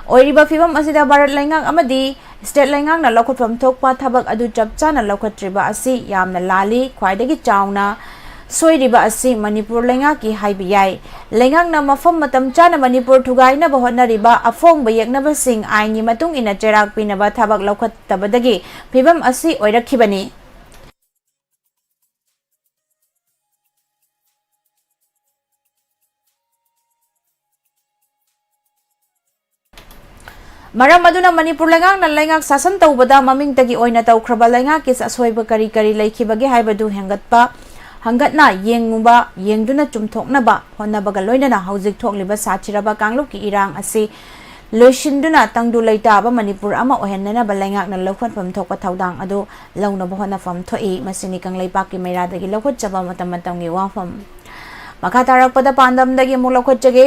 ꯑꯣꯏꯔꯤꯕ ꯐꯤꯕꯝ ꯑꯁꯤꯗ ꯚꯥꯔꯠ ꯂꯩꯉꯥꯛ ꯑꯃꯗꯤ state ꯂꯩꯉꯥꯛꯅ ꯂꯧꯈꯠꯐꯝ ꯊꯣꯛꯄ ꯊꯕꯛ ꯑꯗꯨ ꯆꯞ ꯆꯥꯅ ꯂꯧꯈꯠꯇ꯭ꯔꯤꯕ ꯑꯁꯤ ꯌꯥꯝꯅ ꯂꯥꯜꯂꯤ꯫ ꯈ꯭ꯋꯥꯏꯗꯒꯤ ꯆꯥꯎꯅ ꯁꯣꯏꯔꯤꯕ ꯑꯁꯤ ꯃꯅꯤꯄꯨꯔ ꯂꯩꯉꯥꯛꯀꯤ ꯍꯥꯏꯕ ꯌꯥꯏ꯫ ꯂꯩꯉꯥꯛꯅ ꯃꯐꯝ ꯃꯇꯝ ꯆꯥꯅ ꯃꯅꯤꯄꯨꯔ ꯊꯨꯒꯥꯏꯅꯕ ꯍꯣꯠꯅꯔꯤꯕ ꯑꯐꯣꯡꯕ ꯌꯦꯛꯅꯕꯁꯤꯡ ꯑꯥꯏꯟꯒꯤ ꯃꯇꯨꯡ ꯏꯟꯅ ꯆꯩꯔꯥꯛ ꯄꯤꯅꯕ ꯊꯕꯛ ꯂꯧꯈꯠꯇꯕꯗꯒꯤ ꯐꯤꯕꯝ ꯑꯁꯤ ꯑꯣꯏꯔꯛꯈꯤꯕꯅꯤ꯫ ꯃꯔꯝ ꯑꯗꯨꯅ ꯃꯅꯤꯄꯨꯔ ꯂꯩꯉꯥꯛꯅ ꯂꯩꯉꯥꯛ ꯁꯥꯁꯟ ꯇꯧꯕꯗ ꯃꯃꯤꯡꯇꯒꯤ ꯑꯣꯏꯅ ꯇꯧꯈ꯭ꯔꯕ ꯂꯩꯉꯥꯛꯀꯤ ꯑꯁꯣꯏꯕ ꯀꯔꯤ ꯀꯔꯤ ꯂꯩꯈꯤꯕꯒꯦ ꯍꯥꯏꯕꯗꯨ ꯍꯦꯟꯒꯠꯄ, ꯍꯪꯒꯠꯅ ꯌꯦꯡꯉꯨꯕ, ꯌꯦꯡꯗꯨꯅ ꯆꯨꯝꯊꯣꯛꯅꯕ ꯍꯣꯠꯅꯕꯒ ꯂꯣꯏꯅꯅ ꯍꯧꯖꯤꯛ ꯊꯣꯛꯂꯤꯕ ꯁꯥꯊꯤꯔꯕ ꯀꯥꯡꯂꯨꯞꯀꯤ ꯏꯔꯥꯡ ꯑꯁꯤ ꯂꯣꯏꯁꯤꯟꯗꯨꯅ ꯇꯪꯗꯨ ꯂꯩꯇꯥꯕ ꯃꯅꯤꯄꯨꯔ ꯑꯃ ꯑꯣꯏꯍꯟꯅꯅꯕ ꯂꯩꯉꯥꯛꯅ ꯂꯧꯈꯠꯐꯝ ꯊꯣꯛꯄ ꯊꯧꯗꯥꯡ ꯑꯗꯨ ꯂꯧꯅꯕ ꯍꯣꯠꯅꯐꯝ ꯊꯣꯛꯏ꯫ ꯃꯁꯤꯅꯤ ꯀꯪꯂꯩꯄꯥꯛꯀꯤ ꯃꯩꯔꯥꯗꯒꯤ ꯂꯧꯈꯠꯆꯕ ꯃꯇꯝ ꯃꯇꯝꯒꯤ ꯋꯥꯐꯝ꯫ ꯃꯈꯥ ꯇꯥꯔꯛꯄꯗ ꯄꯥꯟꯗꯝꯗꯒꯤ ꯑꯃꯨꯛ ꯂꯧꯈꯠꯆꯒꯦ꯫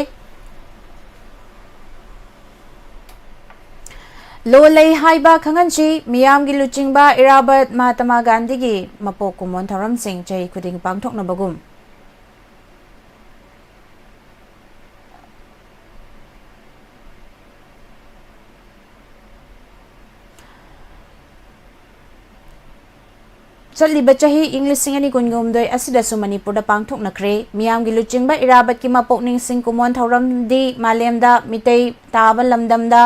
ꯂꯣ ꯂꯩ ꯍꯥꯏꯕ ꯈꯪꯍꯟꯁꯤ꯫ ꯃꯤꯌꯥꯝꯒꯤ ꯂꯨꯆꯤꯡꯕ ꯏꯔꯥꯕꯠ ꯃꯍꯥꯇꯃꯥ ꯒꯥꯟꯙꯤꯒꯤ ꯃꯄꯣꯛ ꯀꯨꯝꯑꯣꯟ ꯊꯧꯔꯝꯁꯤꯡ ꯆꯍꯤ ꯈꯨꯗꯤꯡ ꯄꯥꯡꯊꯣꯛꯅꯕꯒꯨꯝ꯫ ꯆꯠꯂꯤꯕ ꯆꯍꯤ ꯏꯪ ꯂꯤꯁꯤꯡ ꯑꯅꯤ ꯀꯨꯟꯒ ꯍꯨꯝꯗꯣꯏ ꯑꯁꯤꯗꯁꯨ ꯃꯅꯤꯄꯨꯔꯗ ꯄꯥꯡꯊꯣꯛꯅꯈ꯭ꯔꯦ꯫ ꯃꯤꯌꯥꯝꯒꯤ ꯂꯨꯆꯤꯡꯕ ꯏꯔꯥꯕꯠꯀꯤ ꯃꯄꯣꯛ ꯅꯤꯡꯁꯤꯡ ꯀꯨꯝꯑꯣꯟ ꯊꯧꯔꯝꯗꯤ ꯃꯥꯂꯦꯝꯗ ꯃꯤꯇꯩ ꯇꯥꯕ ꯂꯝꯗꯝꯗ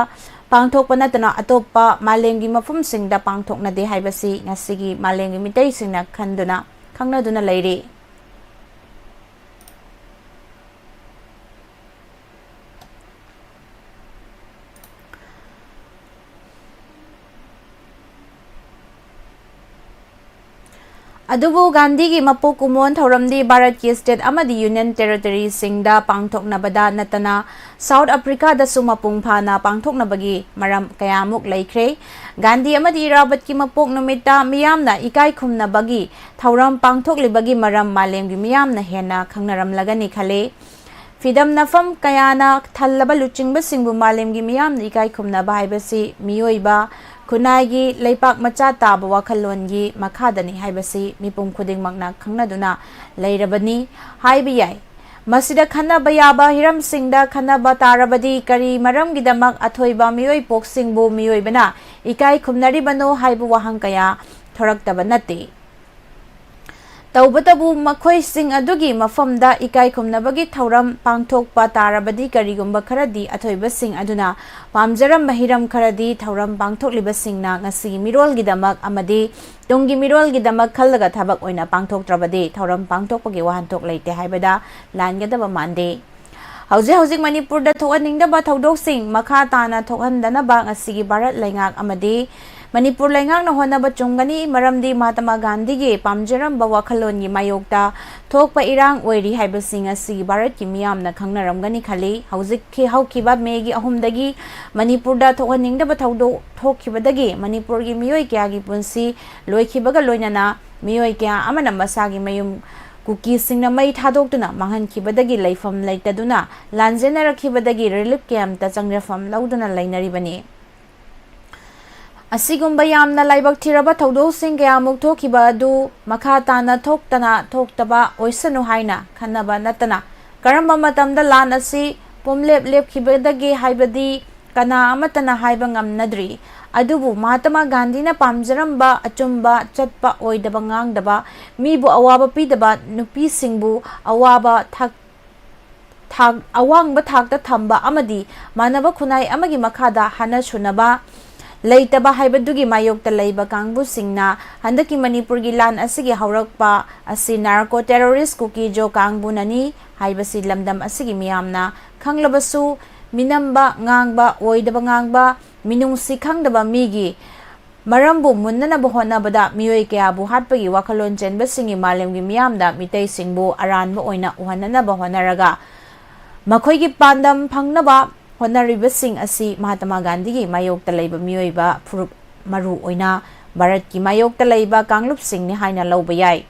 ꯄꯥꯡꯊꯣꯛꯄ ꯅꯠꯇꯅ ꯑꯇꯣꯞꯄ ꯃꯥꯂꯦꯝꯒꯤ ꯃꯐꯝꯁꯤꯡꯗ ꯄꯥꯡꯊꯣꯛꯅꯗꯦ ꯍꯥꯏꯕꯁꯤ ꯉꯁꯤꯒꯤ ꯃꯥꯂꯦꯝꯒꯤ ꯃꯤꯇꯩꯁꯤꯡꯅ ꯈꯟꯗꯨꯅ, ꯈꯪꯅꯗꯨꯅ ꯂꯩꯔꯤ꯫ ꯑꯗꯨꯕꯨ ꯒꯥꯟꯙꯤꯒꯤ ꯃꯄꯣꯛ ꯀꯨꯝꯑꯣꯟ ꯊꯧꯔꯝꯗꯤ ꯚꯥꯔꯠꯀꯤ state ꯑꯃꯗꯤ union territoryꯁꯤꯡꯗ ꯄꯥꯡꯊꯣꯛꯅꯕꯗ ꯅꯠꯇꯅ South Africaꯗꯁꯨ ꯃꯄꯨꯡ ꯐꯥꯅ ꯄꯥꯡꯊꯣꯛꯅꯕꯒꯤ ꯃꯔꯝ ꯀꯌꯥꯃꯨꯛ ꯂꯩꯈ꯭ꯔꯦ꯫ ꯒꯥꯟꯙꯤ ꯑꯃꯗꯤ ꯏꯔꯥꯕꯠꯀꯤ ꯃꯄꯣꯛ ꯅꯨꯃꯤꯠꯇ ꯃꯤꯌꯥꯝꯅ ꯏꯀꯥꯏ ꯈꯨꯝꯅꯕꯒꯤ ꯊꯧꯔꯝ ꯄꯥꯡꯊꯣꯛꯂꯤꯕꯒꯤ ꯃꯔꯝ ꯃꯥꯂꯦꯝꯒꯤ ꯃꯤꯌꯥꯝꯅ ꯍꯦꯟꯅ ꯈꯪꯅꯔꯝꯂꯒꯅꯤ ꯈꯜꯂꯤ꯫ ꯐꯤꯗꯝꯅꯐꯝ ꯀꯌꯥꯅ ꯊꯜꯂꯕ ꯂꯨꯆꯤꯡꯕꯁꯤꯡꯕꯨ ꯃꯥꯂꯦꯝꯒꯤ ꯃꯤꯌꯥꯝꯅ ꯏꯀꯥꯏ ꯈꯨꯝꯅꯕ ꯍꯥꯏꯕꯁꯤ ꯃꯤꯑꯣꯏꯕ ꯈꯨꯟꯅꯥꯏꯒꯤ ꯂꯩꯄꯥꯛ ꯃꯆꯥ ꯇꯥꯕ ꯋꯥꯈꯜꯂꯣꯟꯒꯤ ꯃꯈꯥꯗꯅꯤ ꯍꯥꯏꯕꯁꯤ ꯃꯤꯄꯨꯝ ꯈꯨꯗꯤꯡꯃꯛꯅ ꯈꯪꯅꯗꯨꯅ ꯂꯩꯔꯕꯅꯤ ꯍꯥꯏꯕ ꯌꯥꯏ꯫ ꯃꯁꯤꯗ ꯈꯟꯅꯕ ꯌꯥꯕ ꯍꯤꯔꯝꯁꯤꯡꯗ ꯈꯟꯅꯕ ꯇꯥꯔꯕꯗꯤ ꯀꯔꯤ ꯃꯔꯝꯒꯤꯗꯃꯛ ꯑꯊꯣꯏꯕ ꯃꯤꯑꯣꯏ ꯄꯣꯛꯁꯤꯡꯕꯨ ꯃꯤꯑꯣꯏꯕꯅ ꯏꯀꯥꯏ ꯈꯨꯝꯅꯔꯤꯕꯅꯣ ꯍꯥꯏꯕ ꯋꯥꯍꯪ ꯀꯌꯥ ꯊꯣꯔꯛꯇꯕ ꯅꯠꯇꯦ꯫ ꯇꯧꯕꯇꯕꯨ ꯃꯈꯣꯏꯁꯤꯡ ꯑꯗꯨꯒꯤ ꯃꯐꯝꯗ ꯏꯀꯥꯏ ꯈꯨꯝꯅꯕꯒꯤ ꯊꯧꯔꯝ ꯄꯥꯡꯊꯣꯛꯄ ꯇꯥꯔꯕꯗꯤ ꯀꯔꯤꯒꯨꯝꯕ ꯈꯔꯗꯤ ꯑꯊꯣꯏꯕꯁꯤꯡ ꯑꯗꯨꯅ ꯄꯥꯝꯖꯔꯝꯕ ꯍꯤꯔꯝ ꯈꯔꯗꯤ ꯊꯧꯔꯝ ꯄꯥꯡꯊꯣꯛꯂꯤꯕꯁꯤꯡꯅ ꯉꯁꯤꯒꯤ ꯃꯤꯔꯣꯜꯒꯤꯗꯃꯛ ꯑꯃꯗꯤ ꯇꯨꯡꯒꯤ ꯃꯤꯔꯣꯜꯒꯤꯗꯃꯛ ꯈꯜꯂꯒ ꯊꯕꯛ ꯑꯣꯏꯅ ꯄꯥꯡꯊꯣꯛꯇ꯭ꯔꯕꯗꯤ ꯊꯧꯔꯝ ꯄꯥꯡꯊꯣꯛꯄꯒꯤ ꯋꯥꯍꯟꯊꯣꯛ ꯂꯩꯇꯦ ꯍꯥꯏꯕꯗ ꯂꯥꯟꯒꯗꯕ ꯃꯥꯟꯗꯦ꯫ ꯍꯧꯖꯤꯛ ꯍꯧꯖꯤꯛ ꯃꯅꯤꯄꯨꯔꯗ ꯊꯣꯛꯍꯟꯅꯤꯡꯗꯕ ꯊꯧꯗꯣꯛꯁꯤꯡ ꯃꯈꯥ ꯇꯥꯅ ꯊꯣꯛꯍꯟꯗꯅꯕ ꯉꯁꯤꯒꯤ ꯚꯥꯔꯠ ꯂꯩꯉꯥꯛ ꯑꯃꯗꯤ ꯃꯅꯤꯄꯨꯔ ꯂꯩꯉꯥꯛꯅ ꯍꯣꯠꯅꯕ ꯆꯨꯝꯒꯅꯤ, ꯃꯔꯝꯗꯤ ꯃꯍꯥꯇꯃꯥ ꯒꯥꯟꯙꯤꯒꯤ ꯄꯥꯝꯖꯔꯝꯕ ꯋꯥꯈꯜꯂꯣꯟꯒꯤ ꯃꯥꯌꯣꯛꯇ ꯊꯣꯛꯄ ꯏꯔꯥꯡ ꯑꯣꯏꯔꯤ ꯍꯥꯏꯕꯁꯤ ꯉꯁꯤꯒꯤ ꯚꯥꯔꯠꯀꯤ ꯃꯤꯌꯥꯝꯅ ꯈꯪꯅꯔꯝꯒꯅꯤ ꯈꯜꯂꯤ꯫ ꯍꯧꯖꯤꯛꯀꯤ ꯍꯧꯈꯤꯕ ꯃꯦꯒꯤ ꯑꯍꯨꯝꯗꯒꯤ ꯃꯅꯤꯄꯨꯔꯗ ꯊꯣꯛꯍꯟꯅꯤꯡꯗꯕ ꯊꯧꯗꯣꯛ ꯊꯣꯛꯈꯤꯕꯗꯒꯤ ꯃꯅꯤꯄꯨꯔꯒꯤ ꯃꯤꯑꯣꯏ ꯀꯌꯥꯒꯤ ꯄꯨꯟꯁꯤ ꯂꯣꯏꯈꯤꯕꯒ ꯂꯣꯏꯅꯅ ꯃꯤꯑꯣꯏ ꯀꯌꯥ ꯑꯃꯅ ꯃꯁꯥꯒꯤ ꯃꯌꯨꯝ ꯀꯨꯀꯤꯁꯤꯡꯅ ꯃꯩ ꯊꯥꯗꯣꯛꯇꯨꯅ ꯃꯥꯡꯍꯟꯈꯤꯕꯗꯒꯤ ꯂꯩꯐꯝ ꯂꯩꯇꯗꯨꯅ ꯂꯥꯟꯖꯦꯟꯅꯔꯛꯈꯤꯕꯗꯒꯤ relief camp ꯇ ꯆꯪꯖꯐꯝ ꯂꯧꯗꯨꯅ ꯂꯩꯅꯔꯤꯕꯅꯤ꯫ ꯑꯁꯤꯒꯨꯝꯕ ꯌꯥꯝꯅ ꯂꯥꯏꯕꯛ ꯊꯤꯔꯕ ꯊꯧꯗꯣꯛꯁꯤꯡ ꯀꯌꯥꯃꯨꯛ ꯊꯣꯛꯈꯤꯕ ꯑꯗꯨ ꯃꯈꯥ ꯇꯥꯅ ꯊꯣꯛꯇꯅ ꯊꯣꯛꯇꯕ ꯑꯣꯏꯁꯅꯨ ꯍꯥꯏꯅ ꯈꯟꯅꯕ ꯅꯠꯇꯅ ꯀꯔꯝꯕ ꯃꯇꯝꯗ ꯂꯥꯟ ꯑꯁꯤ ꯄꯨꯝꯂꯦꯞ ꯂꯦꯞꯈꯤꯕꯗꯒꯦ ꯍꯥꯏꯕꯗꯤ ꯀꯅꯥ ꯑꯃꯠꯇꯅ ꯍꯥꯏꯕ ꯉꯝꯅꯗ꯭ꯔꯤ꯫ ꯑꯗꯨꯕꯨ ꯃꯍꯥꯇꯃꯥ ꯒꯥꯟꯙꯤꯅ ꯄꯥꯝꯖꯔꯝꯕ ꯑꯆꯨꯝꯕ ꯆꯠꯄ, ꯑꯣꯏꯗꯕ ꯉꯥꯡꯗꯕ, ꯃꯤꯕꯨ ꯑꯋꯥꯕ ꯄꯤꯗꯕ, ꯅꯨꯄꯤꯁꯤꯡꯕꯨ ꯑꯋꯥꯕ ꯊꯥꯛ-, ꯊꯥꯛ-, ꯑꯋꯥꯡꯕ ꯊꯥꯛꯇ ꯊꯝꯕ ꯑꯃꯗꯤ ꯃꯥꯟꯅꯕ ꯈꯨꯟꯅꯥꯏ ꯑꯃꯒꯤ ꯃꯈꯥꯗ ꯍꯥꯟꯅ ꯁꯨꯅꯕ ꯂꯩꯇꯕ ꯍꯥꯏꯕꯗꯨꯒꯤ ꯃꯥꯌꯣꯛꯇ ꯂꯩꯕ ꯀꯥꯡꯕꯨꯁꯤꯡꯅ ꯍꯟꯗꯛꯀꯤ ꯃꯅꯤꯄꯨꯔꯒꯤ ꯂꯥꯟ ꯑꯁꯤꯒꯤ ꯍꯧꯔꯛꯄ ꯑꯁꯤ narco terrorist ꯀꯨꯀꯤ ꯖꯣ ꯀꯥꯡꯕꯨꯅꯅꯤ ꯍꯥꯏꯕꯁꯤ ꯂꯝꯗꯝ ꯑꯁꯤꯒꯤ ꯃꯤꯌꯥꯝꯅ ꯈꯪꯂꯕꯁꯨ, ꯃꯤꯅꯝꯕ ꯉꯥꯡꯕ, ꯑꯣꯏꯗꯕ ꯉꯥꯡꯕ, ꯃꯤꯅꯨꯡꯁꯤ ꯈꯪꯗꯕ ꯃꯤꯒꯤ ꯃꯔꯝꯕꯨ ꯃꯨꯟꯅꯅꯕ ꯍꯣꯠꯅꯕꯗ ꯃꯤꯑꯣꯏ ꯀꯌꯥꯕꯨ ꯍꯥꯠꯄꯒꯤ ꯋꯥꯈꯜꯂꯣꯟ ꯆꯦꯟꯕꯁꯤꯡꯒꯤ ꯃꯥꯂꯦꯝꯒꯤ ꯃꯤꯌꯥꯝꯗ ꯃꯤꯇꯩꯁꯤꯡꯕꯨ ꯑꯔꯥꯟꯕ ꯑꯣꯏꯅ ꯎꯍꯟꯅꯅꯕ ꯍꯣꯠꯅꯔꯒ ꯃꯈꯣꯏꯒꯤ ꯄꯥꯟꯗꯝ ꯐꯪꯅꯕ ꯍꯣꯠꯅꯔꯤꯕꯁꯤꯡ ꯑꯁꯤ ꯃꯍꯥꯇꯃꯥ ꯒꯥꯟꯙꯤꯒꯤ ꯃꯥꯌꯣꯛꯇ ꯂꯩꯕ ꯃꯤꯑꯣꯏꯕ ꯐꯨꯔꯨꯞ, ꯃꯔꯨ ꯑꯣꯏꯅ ꯚꯥꯔꯠꯀꯤ ꯃꯥꯌꯣꯛꯇ ꯂꯩꯕ ꯀꯥꯡꯂꯨꯞꯁꯤꯡꯅꯤ ꯍꯥꯏꯅ ꯂꯧꯕ ꯌꯥꯏ꯫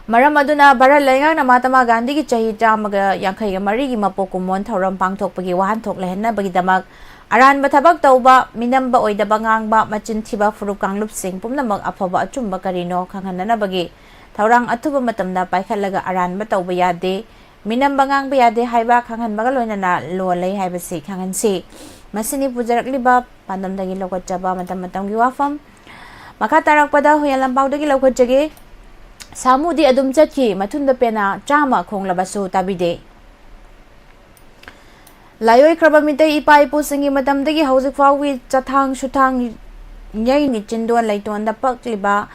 ꯃꯔꯝ ꯑꯗꯨꯅ ꯚꯥꯔꯠ ꯂꯩꯉꯥꯛꯅ ꯃꯍꯥꯇꯃꯥ ꯒꯥꯟꯙꯤꯒꯤ ꯆꯍꯤ ꯆꯥꯝꯃꯒ ꯌꯥꯡꯈꯩꯒ ꯃꯔꯤꯒꯤ ꯃꯄꯣꯛ ꯀꯨꯝꯑꯣꯟ ꯊꯧꯔꯝ ꯄꯥꯡꯊꯣꯛꯄꯒꯤ ꯋꯥꯍꯟꯊꯣꯛ ꯂꯩꯍꯟꯅꯕꯒꯤꯗꯃꯛ ꯑꯔꯥꯟꯕ ꯊꯕꯛ ꯇꯧꯕ, ꯃꯤꯅꯝꯕ ꯑꯣꯏꯗꯕ ꯉꯥꯡꯕ, ꯃꯆꯤꯟ ꯊꯤꯕ ꯐꯨꯔꯨꯞ ꯀꯥꯡꯂꯨꯞꯁꯤꯡ ꯄꯨꯝꯅꯃꯛ ꯑꯐꯕ ꯑꯆꯨꯝꯕ ꯀꯔꯤꯅꯣ ꯈꯪꯍꯟꯅꯅꯕꯒꯤ ꯊꯧꯔꯥꯡ ꯑꯊꯨꯕ ꯃꯇꯝꯗ ꯄꯥꯏꯈꯠꯂꯒ ꯑꯔꯥꯟꯕ ꯇꯧꯕ ꯌꯥꯗꯦ, ꯃꯤꯅꯝꯕ ꯉꯥꯡꯕ ꯌꯥꯗꯦ ꯍꯥꯏꯕ ꯈꯪꯍꯟꯕꯒ ꯂꯣꯏꯅꯅ ꯂꯣ ꯂꯩ ꯍꯥꯏꯕꯁꯤ ꯈꯪꯍꯟꯁꯤ꯫ ꯃꯁꯤꯅꯤ ꯄꯨꯖꯔꯛꯂꯤꯕ ꯄꯥꯟꯗꯝꯗꯒꯤ ꯂꯧꯈꯠꯆꯕ ꯃꯇꯝ ꯃꯇꯝꯒꯤ ꯋꯥꯐꯝ꯫ ꯃꯈꯥ ꯇꯥꯔꯛꯄꯗ ꯍꯨꯏꯌꯥꯂꯝꯄꯥꯎꯗꯒꯤ ꯂꯧꯈꯠꯆꯒꯦ꯫ ꯁꯥꯃꯨꯗꯤ ꯑꯗꯨꯝ ꯆꯠꯈꯤ, ꯃꯊꯨꯟꯗ ꯄꯦꯅꯥ ꯆꯥꯝꯃ ꯈꯣꯡꯂꯕꯁꯨ ꯇꯥꯕꯤꯗꯦ꯫ ꯂꯥꯏꯑꯣꯏꯈ꯭ꯔꯕ ꯃꯤꯇꯩ ꯏꯄꯥ ꯏꯄꯨꯁꯤꯡꯒꯤ ꯃꯇꯝꯗꯒꯤ ꯍꯧꯖꯤꯛ ꯐꯥꯎꯒꯤ ꯆꯊꯥꯡ ꯁꯨꯊꯥꯡ ꯌꯩꯅꯤ ꯆꯤꯟꯗꯣꯟ ꯂꯩꯇꯣꯟꯗ ꯄꯛꯂꯤꯕ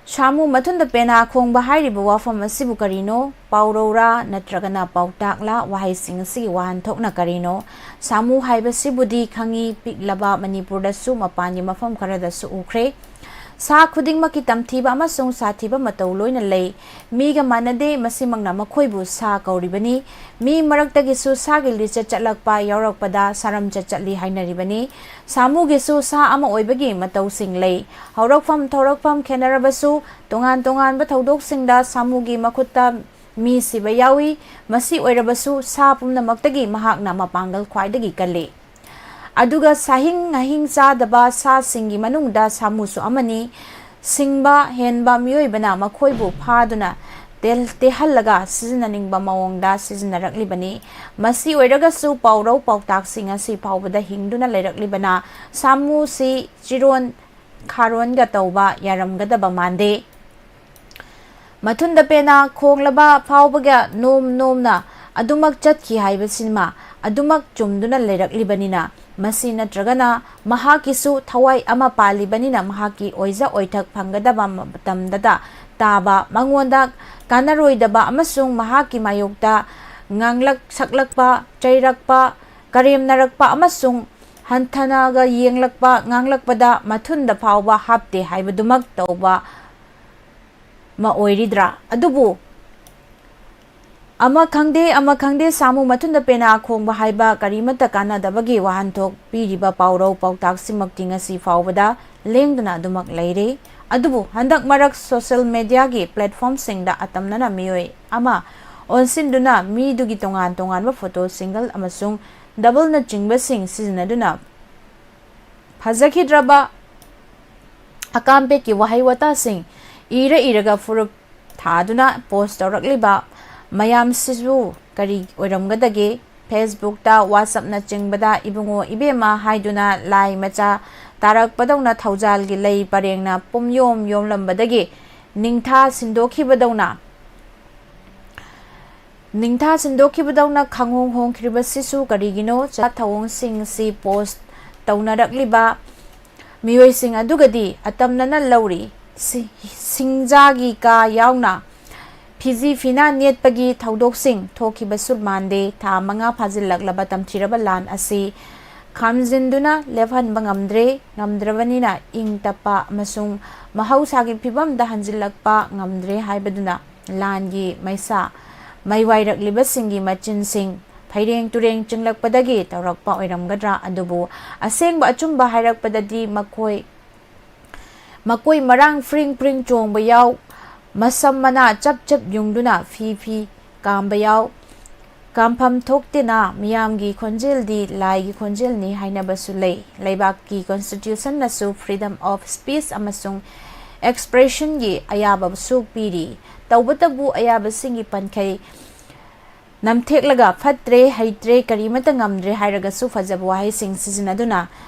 ꯁꯥꯃꯨ ꯃꯊꯨꯟꯗ ꯄꯦꯅꯥ ꯈꯣꯡꯕ ꯍꯥꯏꯔꯤꯕ ꯋꯥꯐꯝ ꯑꯁꯤꯕꯨ ꯀꯔꯤꯅꯣ? ꯄꯥꯎꯔꯧꯔꯥ ꯅꯠꯇ꯭ꯔꯒꯅ ꯄꯥꯎꯇꯥꯛꯂꯥ? ꯋꯥꯍꯩꯁꯤꯡ ꯑꯁꯤꯒꯤ ꯋꯥꯍꯟꯊꯣꯛꯅ ꯀꯔꯤꯅꯣ? ꯁꯥꯃꯨ ꯍꯥꯏꯕꯁꯤꯕꯨꯗꯤ ꯈꯪꯉꯤ, ꯄꯤꯛꯂꯕ ꯃꯅꯤꯄꯨꯔꯗꯁꯨ ꯃꯄꯥꯟꯒꯤ ꯃꯐꯝ ꯈꯔꯗꯁꯨ ꯎꯈ꯭ꯔꯦ꯫ ꯁꯥ ꯈꯨꯗꯤꯡꯃꯛꯀꯤ ꯇꯝꯊꯤꯕ ꯑꯃꯁꯨꯡ ꯁꯥꯊꯤꯕ ꯃꯇꯧ ꯂꯣꯏꯅ ꯂꯩ꯫ ꯃꯤꯒ ꯃꯥꯟꯅꯗꯦ, ꯃꯁꯤꯃꯛꯅ ꯃꯈꯣꯏꯕꯨ ꯁꯥ ꯀꯧꯔꯤꯕꯅꯤ꯫ ꯃꯤ ꯃꯔꯛꯇꯒꯤꯁꯨ ꯁꯥꯒꯤ ꯂꯤꯆꯠ ꯆꯠꯂꯛꯄ ꯌꯥꯎꯔꯛꯄꯗ ꯁꯥꯔꯝꯆꯠ ꯆꯠꯂꯤ ꯍꯥꯏꯅꯔꯤꯕꯅꯤ꯫ ꯁꯥꯃꯨꯒꯤꯁꯨ ꯁꯥ ꯑꯃ ꯑꯣꯏꯕꯒꯤ ꯃꯇꯧꯁꯤꯡ ꯂꯩ꯫ ꯍꯧꯔꯛꯐꯝ ꯊꯧꯔꯛꯐꯝ ꯈꯦꯠꯅꯔꯕꯁꯨ ꯇꯣꯉꯥꯟ ꯇꯣꯉꯥꯟꯕ ꯊꯧꯗꯣꯛꯁꯤꯡꯗ ꯁꯥꯃꯨꯒꯤ ꯃꯈꯨꯠꯇ ꯃꯤ ꯁꯤꯕ ꯌꯥꯎꯏ꯫ ꯃꯁꯤ ꯑꯣꯏꯔꯕꯁꯨ ꯁꯥ ꯄꯨꯝꯅꯃꯛꯇꯒꯤ ꯃꯍꯥꯛꯅ ꯃꯄꯥꯡꯒꯜ ꯈ꯭ꯋꯥꯏꯗꯒꯤ ꯀꯜꯂꯤ꯫ ꯑꯗꯨꯒ ꯁꯥꯍꯤꯡ ꯉꯥꯍꯤꯡ ꯆꯥꯗꯕ ꯁꯥꯁꯤꯡꯒꯤ ꯃꯅꯨꯡꯗ ꯁꯥꯃꯨꯁꯨ ꯑꯃꯅꯤ꯫ ꯁꯤꯡꯕ ꯍꯦꯟꯕ ꯃꯤꯑꯣꯏꯕꯅ ꯃꯈꯣꯏꯕꯨ ꯐꯥꯗꯨꯅ ꯇꯦꯜ-, ꯇꯦꯜꯍꯜꯂꯒ ꯁꯤꯖꯤꯟꯅꯅꯤꯡꯕ ꯃꯑꯣꯡꯗ ꯁꯤꯖꯤꯟꯅꯔꯛꯂꯤꯕꯅꯤ꯫ ꯃꯁꯤ ꯑꯣꯏꯔꯒꯁꯨ ꯄꯥꯎꯔꯧ ꯄꯥꯎꯇꯥꯛꯁꯤꯡ ꯑꯁꯤ ꯐꯥꯎꯕꯗ ꯍꯤꯡꯗꯨꯅ ꯂꯩꯔꯛꯂꯤꯕꯅ ꯁꯥꯃꯨꯁꯤ ꯆꯤꯔꯣꯟ ꯈꯥꯔꯣꯟꯒ ꯇꯧꯕ ꯌꯥꯔꯝꯒꯗꯕ ꯃꯥꯟꯗꯦ꯫ ꯃꯊꯨꯟꯗ ꯄꯦꯅꯥ ꯈꯣꯡꯂꯕ ꯐꯥꯎꯕꯒ ꯅꯣꯝ ꯅꯣꯝꯅ ꯑꯗꯨꯃꯛ ꯆꯠꯈꯤ ꯍꯥꯏꯕꯁꯤꯃ ꯑꯗꯨꯃꯛ ꯆꯨꯝꯗꯨꯅ ꯂꯩꯔꯛꯂꯤꯕꯅꯤꯅ, ꯃꯁꯤ ꯅꯠꯇ꯭ꯔꯒꯅ ꯃꯍꯥꯛꯀꯤꯁꯨ ꯊꯋꯥꯏ ꯑꯃ ꯄꯥꯜꯂꯤꯕꯅꯤꯅ ꯃꯍꯥꯛꯀꯤ ꯑꯣꯏꯖ ꯑꯣꯏꯊꯛ ꯐꯪꯒꯗꯕ ꯃꯇꯝꯗꯇ ꯇꯥꯕ, ꯃꯉꯣꯟꯗ ꯀꯥꯟꯅꯔꯣꯏꯗꯕ ꯑꯃꯁꯨꯡ ꯃꯍꯥꯛꯀꯤ ꯃꯥꯌꯣꯛꯇ ꯉꯥꯡꯂꯛ ꯁꯛꯂꯛꯄ, ꯆꯩꯔꯛꯄ, ꯀꯔꯦꯝꯅꯔꯛꯄ ꯑꯃꯁꯨꯡ ꯍꯟꯊꯅꯒ ꯌꯦꯡꯂꯛꯄ, ꯉꯥꯡꯂꯛꯄꯗ ꯃꯊꯨꯟꯗ ꯐꯥꯎꯕ ꯍꯥꯞꯇꯦ ꯍꯥꯏꯕꯗꯨꯃꯛ ꯇꯧꯕ ꯑꯃ ꯑꯣꯏꯔꯤꯗ꯭ꯔꯥ? ꯑꯗꯨꯕꯨ ꯑꯃ ꯈꯪꯗꯦ, ꯑꯃ ꯈꯪꯗꯦ, ꯁꯥꯃꯨ ꯃꯊꯨꯟꯗ ꯄꯦꯅꯥ ꯈꯣꯡꯕ ꯍꯥꯏꯕ ꯀꯔꯤꯃꯠꯇ ꯀꯥꯟꯅꯗꯕꯒꯤ ꯋꯥꯍꯟꯊꯣꯛ ꯄꯤꯔꯤꯕ ꯄꯥꯎꯔꯧ ꯄꯥꯎꯇꯥꯛꯁꯤꯃꯛꯇꯤ ꯉꯁꯤ ꯐꯥꯎꯕꯗ ꯂꯦꯡꯗꯅ ꯑꯗꯨꯃꯛ ꯂꯩꯔꯤ꯫ ꯑꯗꯨꯕꯨ ꯍꯟꯗꯛ ꯃꯔꯛ social mediaꯒꯤ platformꯁꯤꯡꯗ ꯑꯇꯝꯅꯅ ꯃꯤꯑꯣꯏ ꯑꯃ ꯑꯣꯟꯁꯤꯟꯗꯨꯅ ꯃꯤꯗꯨꯒꯤ ꯇꯣꯉꯥꯟ ꯇꯣꯉꯥꯟꯕ photo single ꯑꯃꯁꯨꯡ doubleꯅꯆꯤꯡꯕꯁꯤꯡ ꯁꯤꯖꯤꯟꯅꯗꯨꯅ ꯐꯖꯈꯤꯗ꯭ꯔꯕ ꯑꯀꯥꯝꯄꯦꯠꯀꯤ ꯋꯥꯍꯩ ꯋꯥꯇꯥꯁꯤꯡ ꯏꯔ ꯏꯔꯒ ꯐꯨꯔꯨꯞ ꯊꯥꯗꯨꯅ post ꯇꯧꯔꯛꯂꯤꯕ ꯃꯌꯥꯝꯁꯤꯕꯨ ꯀꯔꯤ ꯑꯣꯏꯔꯝꯒꯗꯒꯦ? Facebookꯇ, WhatsAppꯅꯆꯤꯡꯕꯗ ꯏꯕꯨꯡꯉꯣ ꯏꯕꯦꯝꯃ ꯍꯥꯏꯗꯨꯅ ꯂꯥꯏ ꯃꯆꯥ ꯇꯥꯔꯛꯄꯗꯧꯅ ꯊꯧꯖꯥꯜꯒꯤ ꯂꯩ ꯄꯔꯦꯡꯅ ꯄꯨꯝꯌꯣꯝ ꯌꯣꯝꯂꯝꯕꯗꯒꯤ ꯅꯤꯡꯊꯥ ꯁꯤꯟꯗꯣꯛꯈꯤꯕꯗꯧꯅ ꯅꯤꯡꯊꯥ ꯁꯤꯟꯗꯣꯛꯈꯤꯕꯗꯧꯅ ꯈꯪꯍꯣꯡ ꯍꯣꯡꯈ꯭ꯔꯤꯕꯁꯤꯁꯨ ꯀꯔꯤꯒꯤꯅꯣ? ꯆꯠ ꯊꯧꯑꯣꯡꯁꯤꯡꯁꯤ post ꯇꯧꯅꯔꯛꯂꯤꯕ ꯃꯤꯑꯣꯏꯁꯤꯡ ꯑꯗꯨꯒꯗꯤ ꯑꯇꯝꯅꯅ ꯂꯧꯔꯤ꯫ ꯁꯤ-, ꯁꯤꯡꯖꯥꯒꯤ ꯀꯥ ꯌꯥꯎꯅ ꯐꯤꯖꯤ ꯐꯤꯅꯥ ꯅꯦꯠꯄꯒꯤ ꯊꯧꯗꯣꯛꯁꯤꯡ ꯊꯣꯛꯈꯤꯕꯁꯨ ꯃꯥꯟꯗꯦ꯫ ꯊꯥ ꯃꯉꯥ ꯐꯥꯖꯤꯜꯂꯛꯂꯕ ꯇꯝꯊꯤꯔꯕ ꯂꯥꯟ ꯑꯁꯤ ꯈꯥꯝꯖꯤꯟꯗꯨꯅ ꯂꯦꯞꯍꯟꯕ ꯉꯝꯗ꯭ꯔꯦ꯫ ꯉꯝꯗ꯭ꯔꯕꯅꯤꯅ ꯏꯪ ꯇꯞꯄ ꯑꯃꯁꯨꯡ ꯃꯍꯧꯁꯥꯒꯤ ꯐꯤꯕꯝꯗ ꯍꯟꯖꯤꯜꯂꯛꯄ ꯉꯝꯗ꯭ꯔꯦ ꯍꯥꯏꯕꯗꯨꯅ ꯂꯥꯟꯒꯤ ꯃꯩꯁꯥ ꯃꯩꯋꯥꯏꯔꯛꯂꯤꯕꯁꯤꯡꯒꯤ ꯃꯆꯤꯟꯁꯤꯡ ꯐꯩꯔꯦꯡ ꯇꯨꯔꯦꯡ ꯆꯤꯡꯂꯛꯄꯗꯒꯤ ꯇꯧꯔꯛꯄ ꯑꯣꯏꯔꯝꯒꯗ꯭ꯔꯥ? ꯑꯗꯨꯕꯨ ꯑꯁꯦꯡꯕ ꯑꯆꯨꯝꯕ ꯍꯥꯏꯔꯛꯄꯗꯗꯤ ꯃꯈꯣꯏ, ꯃꯀꯣꯏ ꯃꯔꯥꯡ ꯐ꯭ꯔꯤꯡ ꯐ꯭ꯔꯤꯡ ꯆꯣꯡꯕ ꯌꯥꯎ, ꯃꯁꯝ ꯃꯅꯥ ꯆꯞ ꯆꯞ ꯌꯨꯡꯗꯨꯅ ꯐꯤ ꯐꯤ ꯀꯥꯝꯕ ꯌꯥꯎ, ꯀꯥꯝꯐꯝ ꯊꯣꯛꯇꯦꯅ ꯃꯤꯌꯥꯝꯒꯤ ꯈꯣꯟꯖꯦꯜꯗꯤ ꯂꯥꯏꯒꯤ ꯈꯣꯟꯖꯦꯜꯅꯤ ꯍꯥꯏꯅꯕꯁꯨ ꯂꯩ꯫ ꯂꯩꯕꯥꯛꯀꯤ constitutionꯅꯁꯨ freedom of speech ꯑꯃꯁꯨꯡ ꯑꯦꯛꯁꯄ꯭ꯔꯦꯁꯟꯒꯤ ꯑꯌꯥꯕꯁꯨ ꯄꯤꯔꯤ꯫ ꯇꯧꯕꯇꯕꯨ ꯑꯌꯥꯕꯁꯤꯡꯒꯤ ꯄꯟꯈꯩ ꯅꯝꯊꯦꯛꯂꯒ "ꯐꯠꯇ꯭ꯔꯦ, ꯍꯩꯇ꯭ꯔꯦ, ꯀꯔꯤꯃꯠꯇ ꯉꯝꯗ꯭ꯔꯦ" ꯍꯥꯏꯔꯒꯁꯨ ꯐꯖꯕ ꯋꯥꯍꯩꯁꯤꯡ ꯁꯤꯖꯤꯟꯅꯗꯨꯅ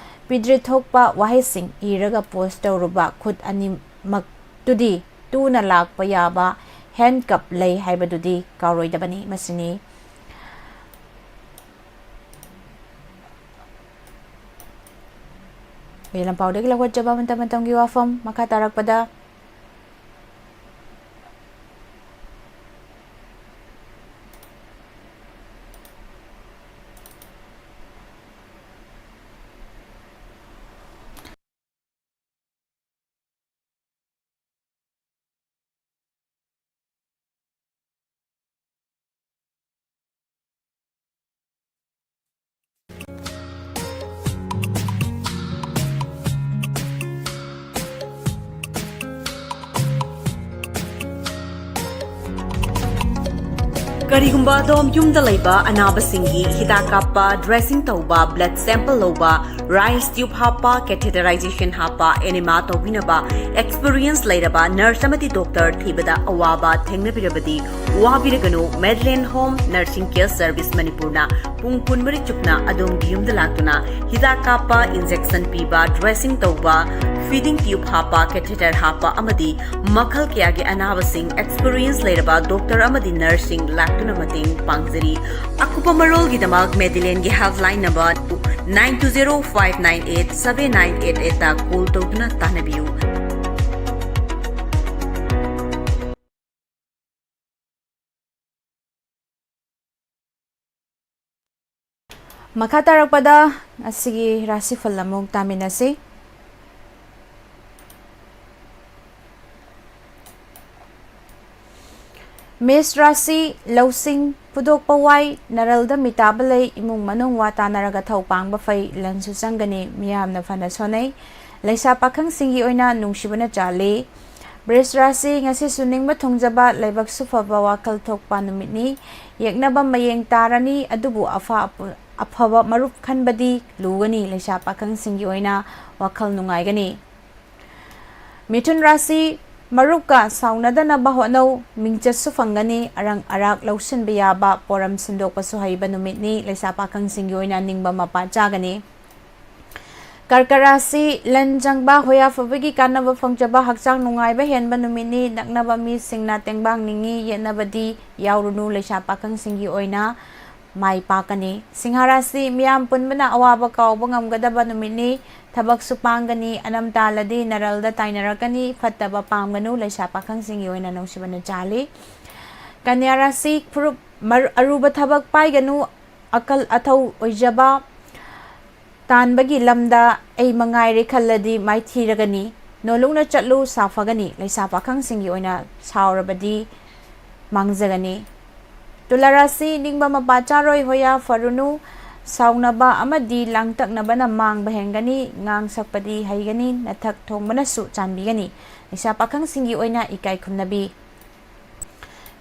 ꯄꯤꯗ꯭ꯔꯦ ꯊꯣꯛꯄ ꯋꯥꯍꯩꯁꯤꯡ ꯏꯔꯒ ꯄꯣꯁ ꯇꯧꯔꯨꯕ ꯈꯨꯠ ꯑꯅꯤꯃꯛꯇꯨꯗꯤ ꯇꯨꯅ ꯂꯥꯛꯄ ꯌꯥꯕ ꯍꯦꯟꯀꯞ ꯂꯩ ꯍꯥꯏꯕꯗꯨꯗꯤ ꯀꯥꯎꯔꯣꯏꯗꯕꯅꯤ꯫ ꯃꯁꯤꯅꯤ ꯂꯝꯄꯥꯎꯗꯒꯤ ꯂꯧꯈꯠꯆꯕ ꯃꯇꯝ ꯃꯇꯝꯒꯤ ꯋꯥꯐꯝ꯫ ꯃꯈꯥ ꯇꯥꯔꯛꯄꯗ ꯀꯔꯤꯒꯨꯝꯕ ꯑꯗꯣꯝ ꯌꯨꯝꯗ ꯂꯩꯕ ꯑꯅꯥꯕꯁꯤꯡꯒꯤ ꯍꯤꯗꯥꯛ ꯀꯥꯞꯄ, ꯗ꯭ꯔꯦꯁꯤꯡ ꯇꯧꯕ, ꯕ꯭ꯂꯗ ꯁꯦꯝꯄꯜ ꯂꯧꯕ, ꯔꯥꯏꯁ ꯇ꯭ꯌꯨꯕ ꯍꯥꯞꯄ, ꯀꯦꯊꯦꯇꯔꯥꯏꯖꯦꯁꯟ ꯍꯥꯞꯄ, ꯑꯦꯅꯤꯃꯥ ꯇꯧꯕꯤꯅꯕ ꯑꯦꯛꯁꯄꯤꯔꯤꯌꯦꯟꯁ ꯂꯩꯔꯕ ꯅꯔꯁ ꯑꯃꯗꯤ ꯗꯣꯛꯇꯔ ꯊꯤꯕꯗ ꯑꯋꯥꯕ ꯊꯦꯡꯅꯕꯤꯔꯕꯗꯤ, ꯋꯥꯕꯤꯔꯒꯅꯨ꯫ ꯃꯦꯗꯂꯦꯟ ꯍꯣꯝ ꯅꯔꯁꯤꯡ ꯀꯦꯌꯔ ꯁꯔꯚꯤꯁ ꯃꯅꯤꯄꯨꯔꯅ ꯄꯨꯡ ꯀꯨꯟꯃꯔꯤ ꯆꯨꯞꯅ ꯑꯗꯣꯝꯒꯤ ꯌꯨꯝꯗ ꯂꯥꯛꯇꯨꯅ ꯍꯤꯗꯥꯛ ꯀꯥꯞꯄ, ꯏꯟꯖꯦꯛꯁꯟ ꯄꯤꯕ, ꯗ꯭ꯔꯦꯁꯤꯡ ꯇꯧꯕ, ꯐꯤꯗꯤꯡ ꯇ꯭ꯌꯨꯕ ꯍꯥꯞꯄ, ꯀꯦꯊꯦꯇꯔ ꯍꯥꯞꯄ ꯑꯃꯗꯤ ꯃꯈꯜ ꯀꯌꯥꯒꯤ ꯑꯅꯥꯕꯁꯤꯡ ꯑꯦꯛꯁꯄꯤꯔꯤꯌꯦꯟꯁ ꯂꯩꯔꯕ ꯗꯣꯛꯇꯔ ꯑꯃꯗꯤ ꯅꯔꯁꯁꯤꯡ ꯂꯥꯛꯇꯨꯅ ꯃꯇꯦꯡ ꯄꯥꯡꯖꯔꯤ꯫ ꯑꯀꯨꯞꯄ ꯃꯔꯣꯜꯒꯤꯗꯃꯛ ꯃꯦꯗꯤꯂꯦꯟꯒꯤ helpline number nine two zero five nine eight seven nine eight eight ꯇ ꯀꯣꯜ ꯇꯧꯗꯨꯅ ꯇꯥꯟꯅꯕꯤꯌꯨ꯫ ꯃꯈꯥ ꯇꯥꯔꯛꯄꯗ ꯉꯁꯤꯒꯤ ꯔꯥꯁꯤꯐꯜ ꯑꯃꯨꯛ ꯇꯥꯃꯤꯟꯅꯁꯤ꯫ ꯃꯦꯁ ꯔꯥꯁꯤ: ꯂꯧꯁꯤꯡ ꯐꯨꯗꯣꯛꯄ ꯋꯥꯏ, ꯅꯔꯜꯗ ꯃꯤꯇꯥꯕ ꯂꯩ, ꯏꯃꯨꯡ ꯃꯅꯨꯡ ꯋꯥ ꯇꯥꯅꯔꯒ ꯊꯧ ꯄꯥꯡꯕ ꯐꯩ, ꯂꯟꯁꯨ ꯆꯪꯒꯅꯤ, ꯃꯤꯌꯥꯝꯅ ꯐꯅ ꯁꯣꯟꯅꯩ꯫ ꯂꯩꯁꯥ ꯄꯥꯈꯪꯁꯤꯡꯒꯤ ꯑꯣꯏꯅ ꯅꯨꯡꯁꯤꯕꯅ ꯆꯥꯜꯂꯤ꯫ ꯕ꯭ꯔꯤꯖ ꯔꯥꯁꯤ: ꯉꯁꯤꯁꯨ ꯅꯤꯡꯕ ꯊꯨꯡꯖꯕ, ꯂꯥꯏꯕꯛꯁꯨ ꯐꯕ, ꯋꯥꯈꯜ ꯊꯣꯛꯄ ꯅꯨꯃꯤꯠꯅꯤ꯫ ꯌꯦꯛꯅꯕ ꯃꯌꯦꯡ ꯇꯥꯔꯅꯤ, ꯑꯗꯨꯕꯨ ꯑꯐ-, ꯑꯐꯕ ꯃꯔꯨꯞ ꯈꯟꯕꯗꯤ ꯂꯨꯒꯅꯤ꯫ ꯂꯩꯁꯥ ꯄꯥꯈꯪꯁꯤꯡꯒꯤ ꯑꯣꯏꯅ ꯋꯥꯈꯜ ꯅꯨꯡꯉꯥꯏꯒꯅꯤ꯫ ꯃꯤꯊꯨꯟ ꯔꯥꯁꯤ, ꯃꯔꯨꯞꯀ ꯁꯥꯎꯅꯗꯅꯕ ꯍꯣꯠꯅꯧ, ꯃꯤꯡꯆꯠꯁꯨ ꯐꯪꯒꯅꯤ, ꯑꯔꯪ ꯑꯔꯥꯛ ꯂꯧꯁꯤꯟꯕ ꯌꯥꯕ, ꯄꯣꯔꯝ ꯁꯤꯟꯗꯣꯛꯄꯁꯨ ꯍꯩꯕ ꯅꯨꯃꯤꯠꯅꯤ, ꯂꯩꯁꯥ ꯄꯥꯈꯪꯁꯤꯡꯒꯤ ꯑꯣꯏꯅ ꯅꯤꯡꯕ ꯃꯄꯥ ꯆꯥꯒꯅꯤ꯫ ꯀꯔꯀ ꯔꯥꯁꯤ, ꯂꯟ ꯆꯪꯕ, ꯍꯣꯌꯥ ꯐꯕꯒꯤ ꯀꯥꯟꯅꯕ ꯐꯪꯖꯕ, ꯍꯛꯆꯥꯡ ꯅꯨꯡꯉꯥꯏꯕ ꯍꯦꯟꯕ ꯅꯨꯃꯤꯠꯅꯤ, ꯅꯛꯅꯕ ꯃꯤꯁꯤꯡꯅ ꯇꯦꯡꯕꯥꯡ ꯅꯤꯡꯉꯤ, ꯌꯦꯠꯅꯕꯗꯤ ꯌꯥꯎꯔꯨꯅꯨ, ꯂꯩꯁꯥ ꯄꯥꯈꯪꯁꯤꯡꯒꯤ ꯑꯣꯏꯅ ꯃꯥꯏ ꯄꯥꯛꯀꯅꯤ꯫ ꯁꯤꯡꯍ ꯔꯥꯁꯤ, ꯃꯤꯌꯥꯝ ꯄꯨꯟꯕꯅ ꯑꯋꯥꯕ ꯀꯥꯎꯕ ꯉꯝꯒꯗꯕ ꯅꯨꯃꯤꯠꯅꯤ꯫ ꯊꯕꯛꯁꯨ ꯄꯥꯡꯒꯅꯤ, ꯑꯅꯝ ꯇꯥꯜꯂꯗꯤ ꯅꯔꯜꯗ ꯇꯥꯏꯅꯔꯛꯀꯅꯤ, ꯐꯠꯇꯕ ꯄꯥꯝꯒꯅꯨ, ꯂꯩꯁꯥ ꯄꯥꯈꯪꯁꯤꯡꯒꯤ ꯑꯣꯏꯅ ꯅꯨꯡꯁꯤꯕꯅ ꯆꯥꯜꯂꯤ꯫ ꯀꯟꯌꯥ ꯔꯥꯁꯤ, ꯐꯨꯔꯨꯞ, ꯃꯔ-, ꯑꯔꯨꯕ ꯊꯕꯛ ꯄꯥꯏꯒꯅꯨ, ꯑꯀꯜ ꯑꯊꯧ ꯑꯣꯏꯖꯕ, ꯇꯥꯟꯕꯒꯤ ꯂꯝꯗ ꯑꯩ ꯃꯉꯥꯏꯔꯦ ꯈꯜꯂꯗꯤ ꯃꯥꯏꯊꯤꯔꯒꯅꯤ꯫ ꯅꯣꯂꯨꯛꯅ ꯆꯠꯂꯨ, ꯁꯥꯐꯒꯅꯤ꯫ ꯂꯩꯁꯥ ꯄꯥꯈꯪꯁꯤꯡꯒꯤ ꯑꯣꯏꯅ ꯁꯥꯎꯔꯕꯗꯤ ꯃꯥꯡꯖꯒꯅꯤ꯫ ꯇꯨꯂꯥ ꯔꯥꯁꯤ, ꯅꯤꯡꯕ ꯃꯄꯥ ꯆꯥꯔꯣꯏ, ꯍꯣꯌꯥ ꯐꯔꯨꯅꯨ꯫ ꯁꯥꯎꯅꯕ ꯑꯃꯗꯤ ꯂꯥꯡꯇꯛꯅꯕꯅ ꯃꯥꯡꯕ ꯍꯦꯟꯒꯅꯤ꯫ ꯉꯥꯡ ꯁꯛꯄꯗꯤ ꯍꯩꯒꯅꯤ, ꯅꯊꯛ ꯊꯣꯡꯕꯅꯁꯨ ꯆꯥꯟꯕꯤꯒꯅꯤ꯫ ꯂꯩꯁꯥ ꯄꯥꯈꯪꯁꯤꯡꯒꯤ ꯑꯣꯏꯅ ꯏꯀꯥꯏ ꯈꯨꯝꯅꯕꯤ꯫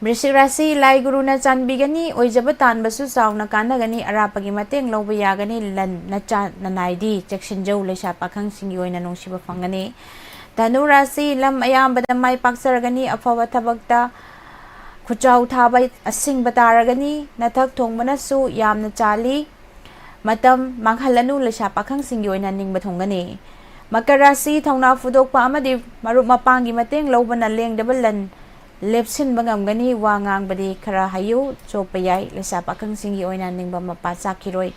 ꯕ꯭ꯔꯤꯁꯤꯛ ꯔꯥꯁꯤ, ꯂꯥꯏ ꯒꯨꯔꯨꯅ ꯆꯥꯟꯕꯤꯒꯅꯤ, ꯑꯣꯏꯖꯕ ꯇꯥꯟꯕꯁꯨ ꯆꯥꯎꯅ ꯀꯥꯟꯅꯒꯅꯤ, ꯑꯔꯥꯞꯄꯒꯤ ꯃꯇꯦꯡ ꯂꯧꯕ ꯌꯥꯒꯅꯤ, ꯂꯟ ꯅꯆꯥ ꯅꯅꯥꯏꯗꯤ ꯆꯦꯛꯁꯤꯟꯖꯧ, ꯂꯩꯁꯥ ꯄꯥꯈꯪꯁꯤꯡꯒꯤ ꯑꯣꯏꯅ ꯅꯨꯡꯁꯤꯕ ꯐꯪꯒꯅꯤ꯫ ꯙꯅꯨ ꯔꯥꯁꯤ, ꯂꯝ ꯑꯌꯥꯝꯕꯗ ꯃꯥꯏ ꯄꯥꯛꯆꯔꯒꯅꯤ, ꯑꯐꯕ ꯊꯕꯛꯇ ꯈꯨꯆꯥꯎ ꯊꯥꯕ ꯑꯁꯤꯡꯕ ꯇꯥꯔꯒꯅꯤ, ꯅꯊꯛ ꯊꯣꯡꯕꯅꯁꯨ ꯌꯥꯝꯅ ꯆꯥꯜꯂꯤ, ꯃꯇꯝ ꯃꯥꯡꯍꯜꯂꯅꯨ, ꯂꯩꯁꯥ ꯄꯥꯈꯪꯁꯤꯡꯒꯤ ꯑꯣꯏꯅ ꯅꯤꯡꯕ ꯊꯨꯡꯒꯅꯤ꯫ ꯃꯀꯔ ꯔꯥꯁꯤ, ꯊꯧꯅꯥ ꯐꯨꯗꯣꯛꯄ ꯑꯃꯗꯤ ꯃꯔꯨꯞ ꯃꯄꯥꯡꯒꯤ ꯃꯇꯦꯡ ꯂꯧꯕꯅ ꯂꯦꯡꯗꯕ ꯂꯟ ꯂꯦꯞꯁꯤꯟꯕ ꯉꯝꯒꯅꯤ, ꯋꯥ ꯉꯥꯡꯕꯗꯤ ꯈꯔ ꯍꯩꯌꯨ, ꯆꯣꯞꯄ ꯌꯥꯏ, ꯂꯩꯁꯥ ꯄꯥꯈꯪꯁꯤꯡꯒꯤ ꯑꯣꯏꯅ ꯅꯤꯡꯕ ꯃꯄꯥ ꯆꯥꯈꯤꯔꯣꯏ꯫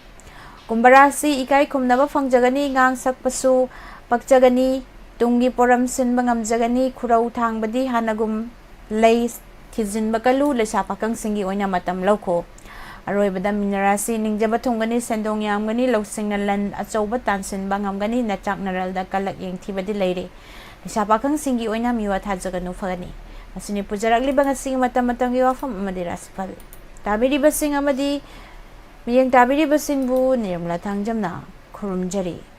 ꯀꯨꯝꯚ ꯔꯥꯁꯤ, ꯏꯀꯥꯏ ꯈꯨꯝꯅꯕ ꯐꯪꯖꯒꯅꯤ, ꯉꯥꯡ ꯁꯛꯄꯁꯨ ꯄꯛꯆꯒꯅꯤ, ꯇꯨꯡꯒꯤ ꯄꯣꯔꯝ ꯁꯤꯟꯕ ꯉꯝꯖꯒꯅꯤ, ꯈꯨꯔꯧ ꯊꯥꯡꯕꯗꯤ ꯍꯥꯟꯅꯒꯨꯝ ꯂꯩ, ꯊꯤꯖꯤꯟꯕ ꯀꯜꯂꯨ, ꯂꯩꯁꯥ ꯄꯥꯈꯪꯁꯤꯡꯒꯤ ꯑꯣꯏꯅ ꯃꯇꯝ ꯂꯧꯈꯣ꯫ ꯑꯔꯣꯏꯕꯗ ꯃꯤꯅ ꯔꯥꯁꯤ, ꯅꯤꯡꯖꯕ ꯊꯨꯡꯒꯅꯤ, ꯁꯦꯟꯗꯣꯡ ꯌꯥꯝꯒꯅꯤ, ꯂꯧꯁꯤꯡꯅ ꯂꯟ ꯑꯆꯧꯕ ꯇꯥꯟꯁꯤꯟꯕ ꯉꯝꯒꯅꯤ, ꯅꯆꯥꯛ ꯅꯔꯜꯗ ꯀꯂꯛ ꯌꯦꯡꯊꯤꯕꯗꯤ ꯂꯩꯔꯦ꯫ ꯂꯩꯁꯥ ꯄꯥꯈꯪꯁꯤꯡꯒꯤ ꯑꯣꯏꯅ ꯃꯤꯋꯥ ꯊꯥꯖꯒꯅꯨ, ꯐꯒꯅꯤ꯫ ꯃꯁꯤꯅꯤ ꯄꯨꯖꯔꯛꯂꯤꯕ ꯉꯁꯤꯒꯤ ꯃꯇꯝ ꯃꯇꯝꯒꯤ ꯋꯥꯐꯝ ꯑꯃꯗꯤ ꯔꯥꯁꯤꯐꯜ꯫ ꯇꯥꯕꯤꯔꯤꯕꯁꯤꯡ ꯑꯃꯗꯤ ꯃꯤꯠꯌꯦꯡ ꯇꯥꯕꯤꯔꯤꯕꯁꯤꯡꯕꯨ ꯅꯤꯔꯃꯂꯥ ꯊꯥꯡꯖꯝꯅ ꯈꯨꯔꯨꯝꯖꯔꯤ꯫